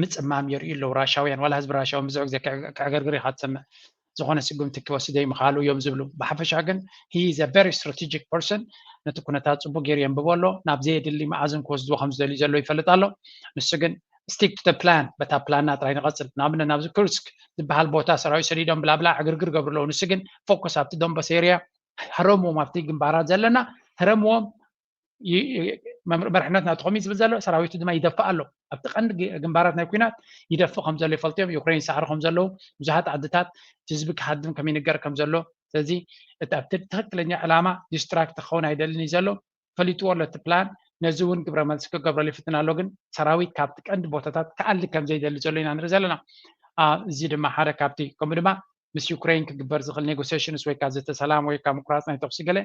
ምፅማም የርእዩ ኣለዉ ራሻውያን ዋላ ህዝቢ ራሻውን ብዙሕ ግዜ ክዕገርግር ኢካ ትሰምዕ ዝኾነ ስጉምቲ ክወስድ ዘይምኽኣሉ እዮም ዝብሉ ብሓፈሻ ግን he is a very strategic person ነቲ ኩነታት ፅቡቅ ገይሩ የንብቦ ኣሎ ናብ ዘየድሊ መዓዝን ክወስድዎ ከም ዝደልዩ ዘሎ ይፈልጥ ኣሎ ንሱ ግን stick to plan በታ ፕላንና ጥራይ ንቐፅል ንኣብነት ናብዚ ኩርስክ ዝበሃል ቦታ ሰራዊት ሰዲዶም ብላብላ ዕግርግር ገብሩ ኣለዉ ንሱ ግን ፎከስ ኣብቲ ዶንባስ ኤርያ ህረምዎም ኣብቲ ግንባራት ዘለና ህረምዎም መርሕነት ናትኹም እዩ ዝብል ዘሎ ሰራዊቱ ድማ ይደፍእ ኣሎ ኣብቲ ቀንዲ ግንባራት ናይ ኩናት ይደፍእ ከም ዘሎ ይፈልጡ እዮም ዩክሬን ይሰዕሩ ከም ዘለዉ ብዙሓት ዓድታት ህዝቢ ክሃድም ከም ይንገር ከም ዘሎ ስለዚ እቲ ኣብቲ ትክክለኛ ዕላማ ዲስትራክት ክኸውን ኣይደልን እዩ ዘሎ ፈሊጥዎ ኣሎ እቲ ፕላን ነዚ እውን ግብረ መልሲ ክገብረሉ ይፍትን ኣሎ ግን ሰራዊት ካብቲ ቀንዲ ቦታታት ክኣሊ ከም ዘይደሊ ዘሎ ኢና ንርኢ ዘለና እዚ ድማ ሓደ ካብቲ ከምኡ ድማ ምስ ዩክሬን ክግበር ዝኽእል ኔጎሲሽንስ ወይ ከዓ ዘተ ሰላም ወይ ከዓ ምቁራፅ ናይ ተኩሲ ገለ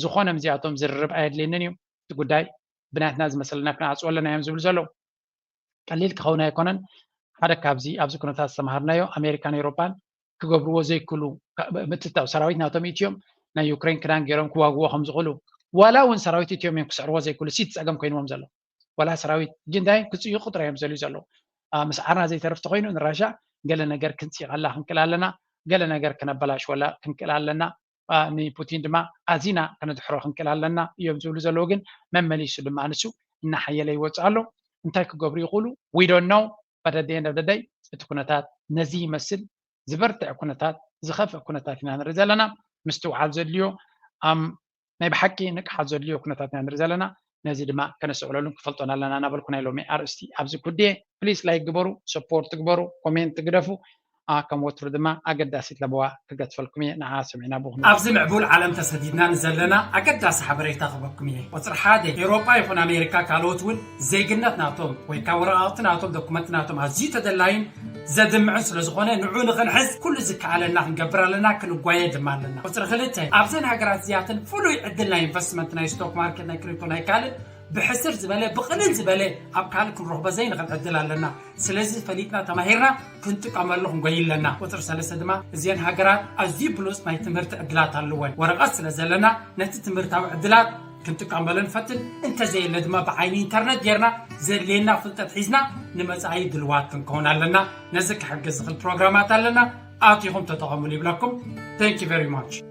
ዝኾነ ምዚኣቶም ዝርርብ ኣየድልየንን እዩ እቲ ጉዳይ ብናትና ዝመሰለና ክንዓፅዎ ኣለና እዮም ዝብሉ ዘለዉ ቀሊል ክኸውን ኣይኮነን ሓደ ካብዚ ኣብዚ ኩነታት ዝተምሃርናዮ ኣሜሪካን ኤውሮፓን ክገብርዎ ዘይክሉ ምትታው ሰራዊት ናቶም ኢትዮም ናይ ዩክሬን ክዳን ገይሮም ክዋግዎ ከም ዝኽእሉ ዋላ እውን ሰራዊት ኢትዮም እዮም ክስዕርዎ ዘይክእሉ ሲቲ ፀገም ኮይንዎም ዘሎ ዋላ ሰራዊት ሕጂ እንታይ ክፅዩ ቁጥር እዮም ዘልዩ ዘለዉ ምስ ዓርና ዘይተርፍ ተኮይኑ ንራሻ ገለ ነገር ክንፅይቐላ ክንክእል ኣለና ገለ ነገር ክነበላሽወላ ክንክእል ኣለና ንፑቲን ድማ ኣዚና ከነድሕሮ ክንክእል ኣለና እዮም ዝብሉ ዘለዉ ግን መመሊሱ ድማ ንሱ እናሓየለ ይወፅእ ኣሎ እንታይ ክገብሩ ይኽእሉ we don't know but at the end of the day እቲ ኩነታት ነዚ ይመስል ዝበርትዕ ኩነታት ዝኸፍእ ኩነታት ኢና ንርኢ ዘለና ምስትውዓል ዘድልዮ ናይ ብሓቂ ንቅሓት ዘድልዮ ኩነታት ኢና ንርኢ ዘለና ነዚ ድማ ከነስዕለሉን ክፈልጦን ኣለና እናበልኩ ናይ ሎሚ ኣርእስቲ ኣብዚ ኩድየ ፕሊስ ላይክ ግበሩ ሰፖርት ግበሩ ኮሜንት ግደፉ ከም ወትሩ ድማ ኣገዳሲት ለበዋ ክገትፈልኩም እየ ንዓ ሰሚዕና ብኹም ኣብዚ ምዕቡል ዓለም ተሰዲድና ንዘለና ኣገዳሲ ሓበሬታ ክበኩም እየ ቁፅሪ ሓደ ኤውሮጳ ይኹን ኣሜሪካ ካልኦት እውን ዜግነት ናቶም ወይ ካብ ወረቃቅቲ ናቶም ዶኩመንት ናቶም ኣዝዩ ተደላይን ዘድምዕን ስለ ዝኾነ ንዑ ንኽንሕዝ ኩሉ ዝከኣለና ክንገብር ኣለና ክንጓየ ድማ ኣለና ቁፅሪ ክልተ ኣብዘን ሃገራት እዚኣተን ፍሉይ ዕድል ናይ ኢንቨስትመንት ናይ ስቶክ ማርኬት ናይ ክሪፕቶ ናይ ካልእ ብሕስር ዝበለ ብቕልል ዝበለ ኣብ ካልእ ክንረኽቦ ዘይንኽእል ዕድል ኣለና። ስለዚ ፈሊጥና ተማሂርና ክንጥቀመሉ ክንጎይ ኣለና። ቁፅሪ ሰለስተ ድማ እዚአን ሃገራት ኣዝዩ ብሉፅ ናይ ትምህርቲ ዕድላት ኣለወን። ወረቐት ስለ ዘለና ነቲ ትምህርታዊ ዕድላት ክንጥቀመሉ ንፈትን፣ እንተዘየለ ድማ ብዓይኒ ኢንተርነት ጌርና ዘድልየና ፍልጠት ሒዝና ንመጻኢ ድልዋት ክንከውን ኣለና። ነዚ ክሕግዝ ዝኽእል ፕሮግራማት ኣለና፣ ኣቲኹም ተጠቐሙሉ ይብለኩም። Thank you very much።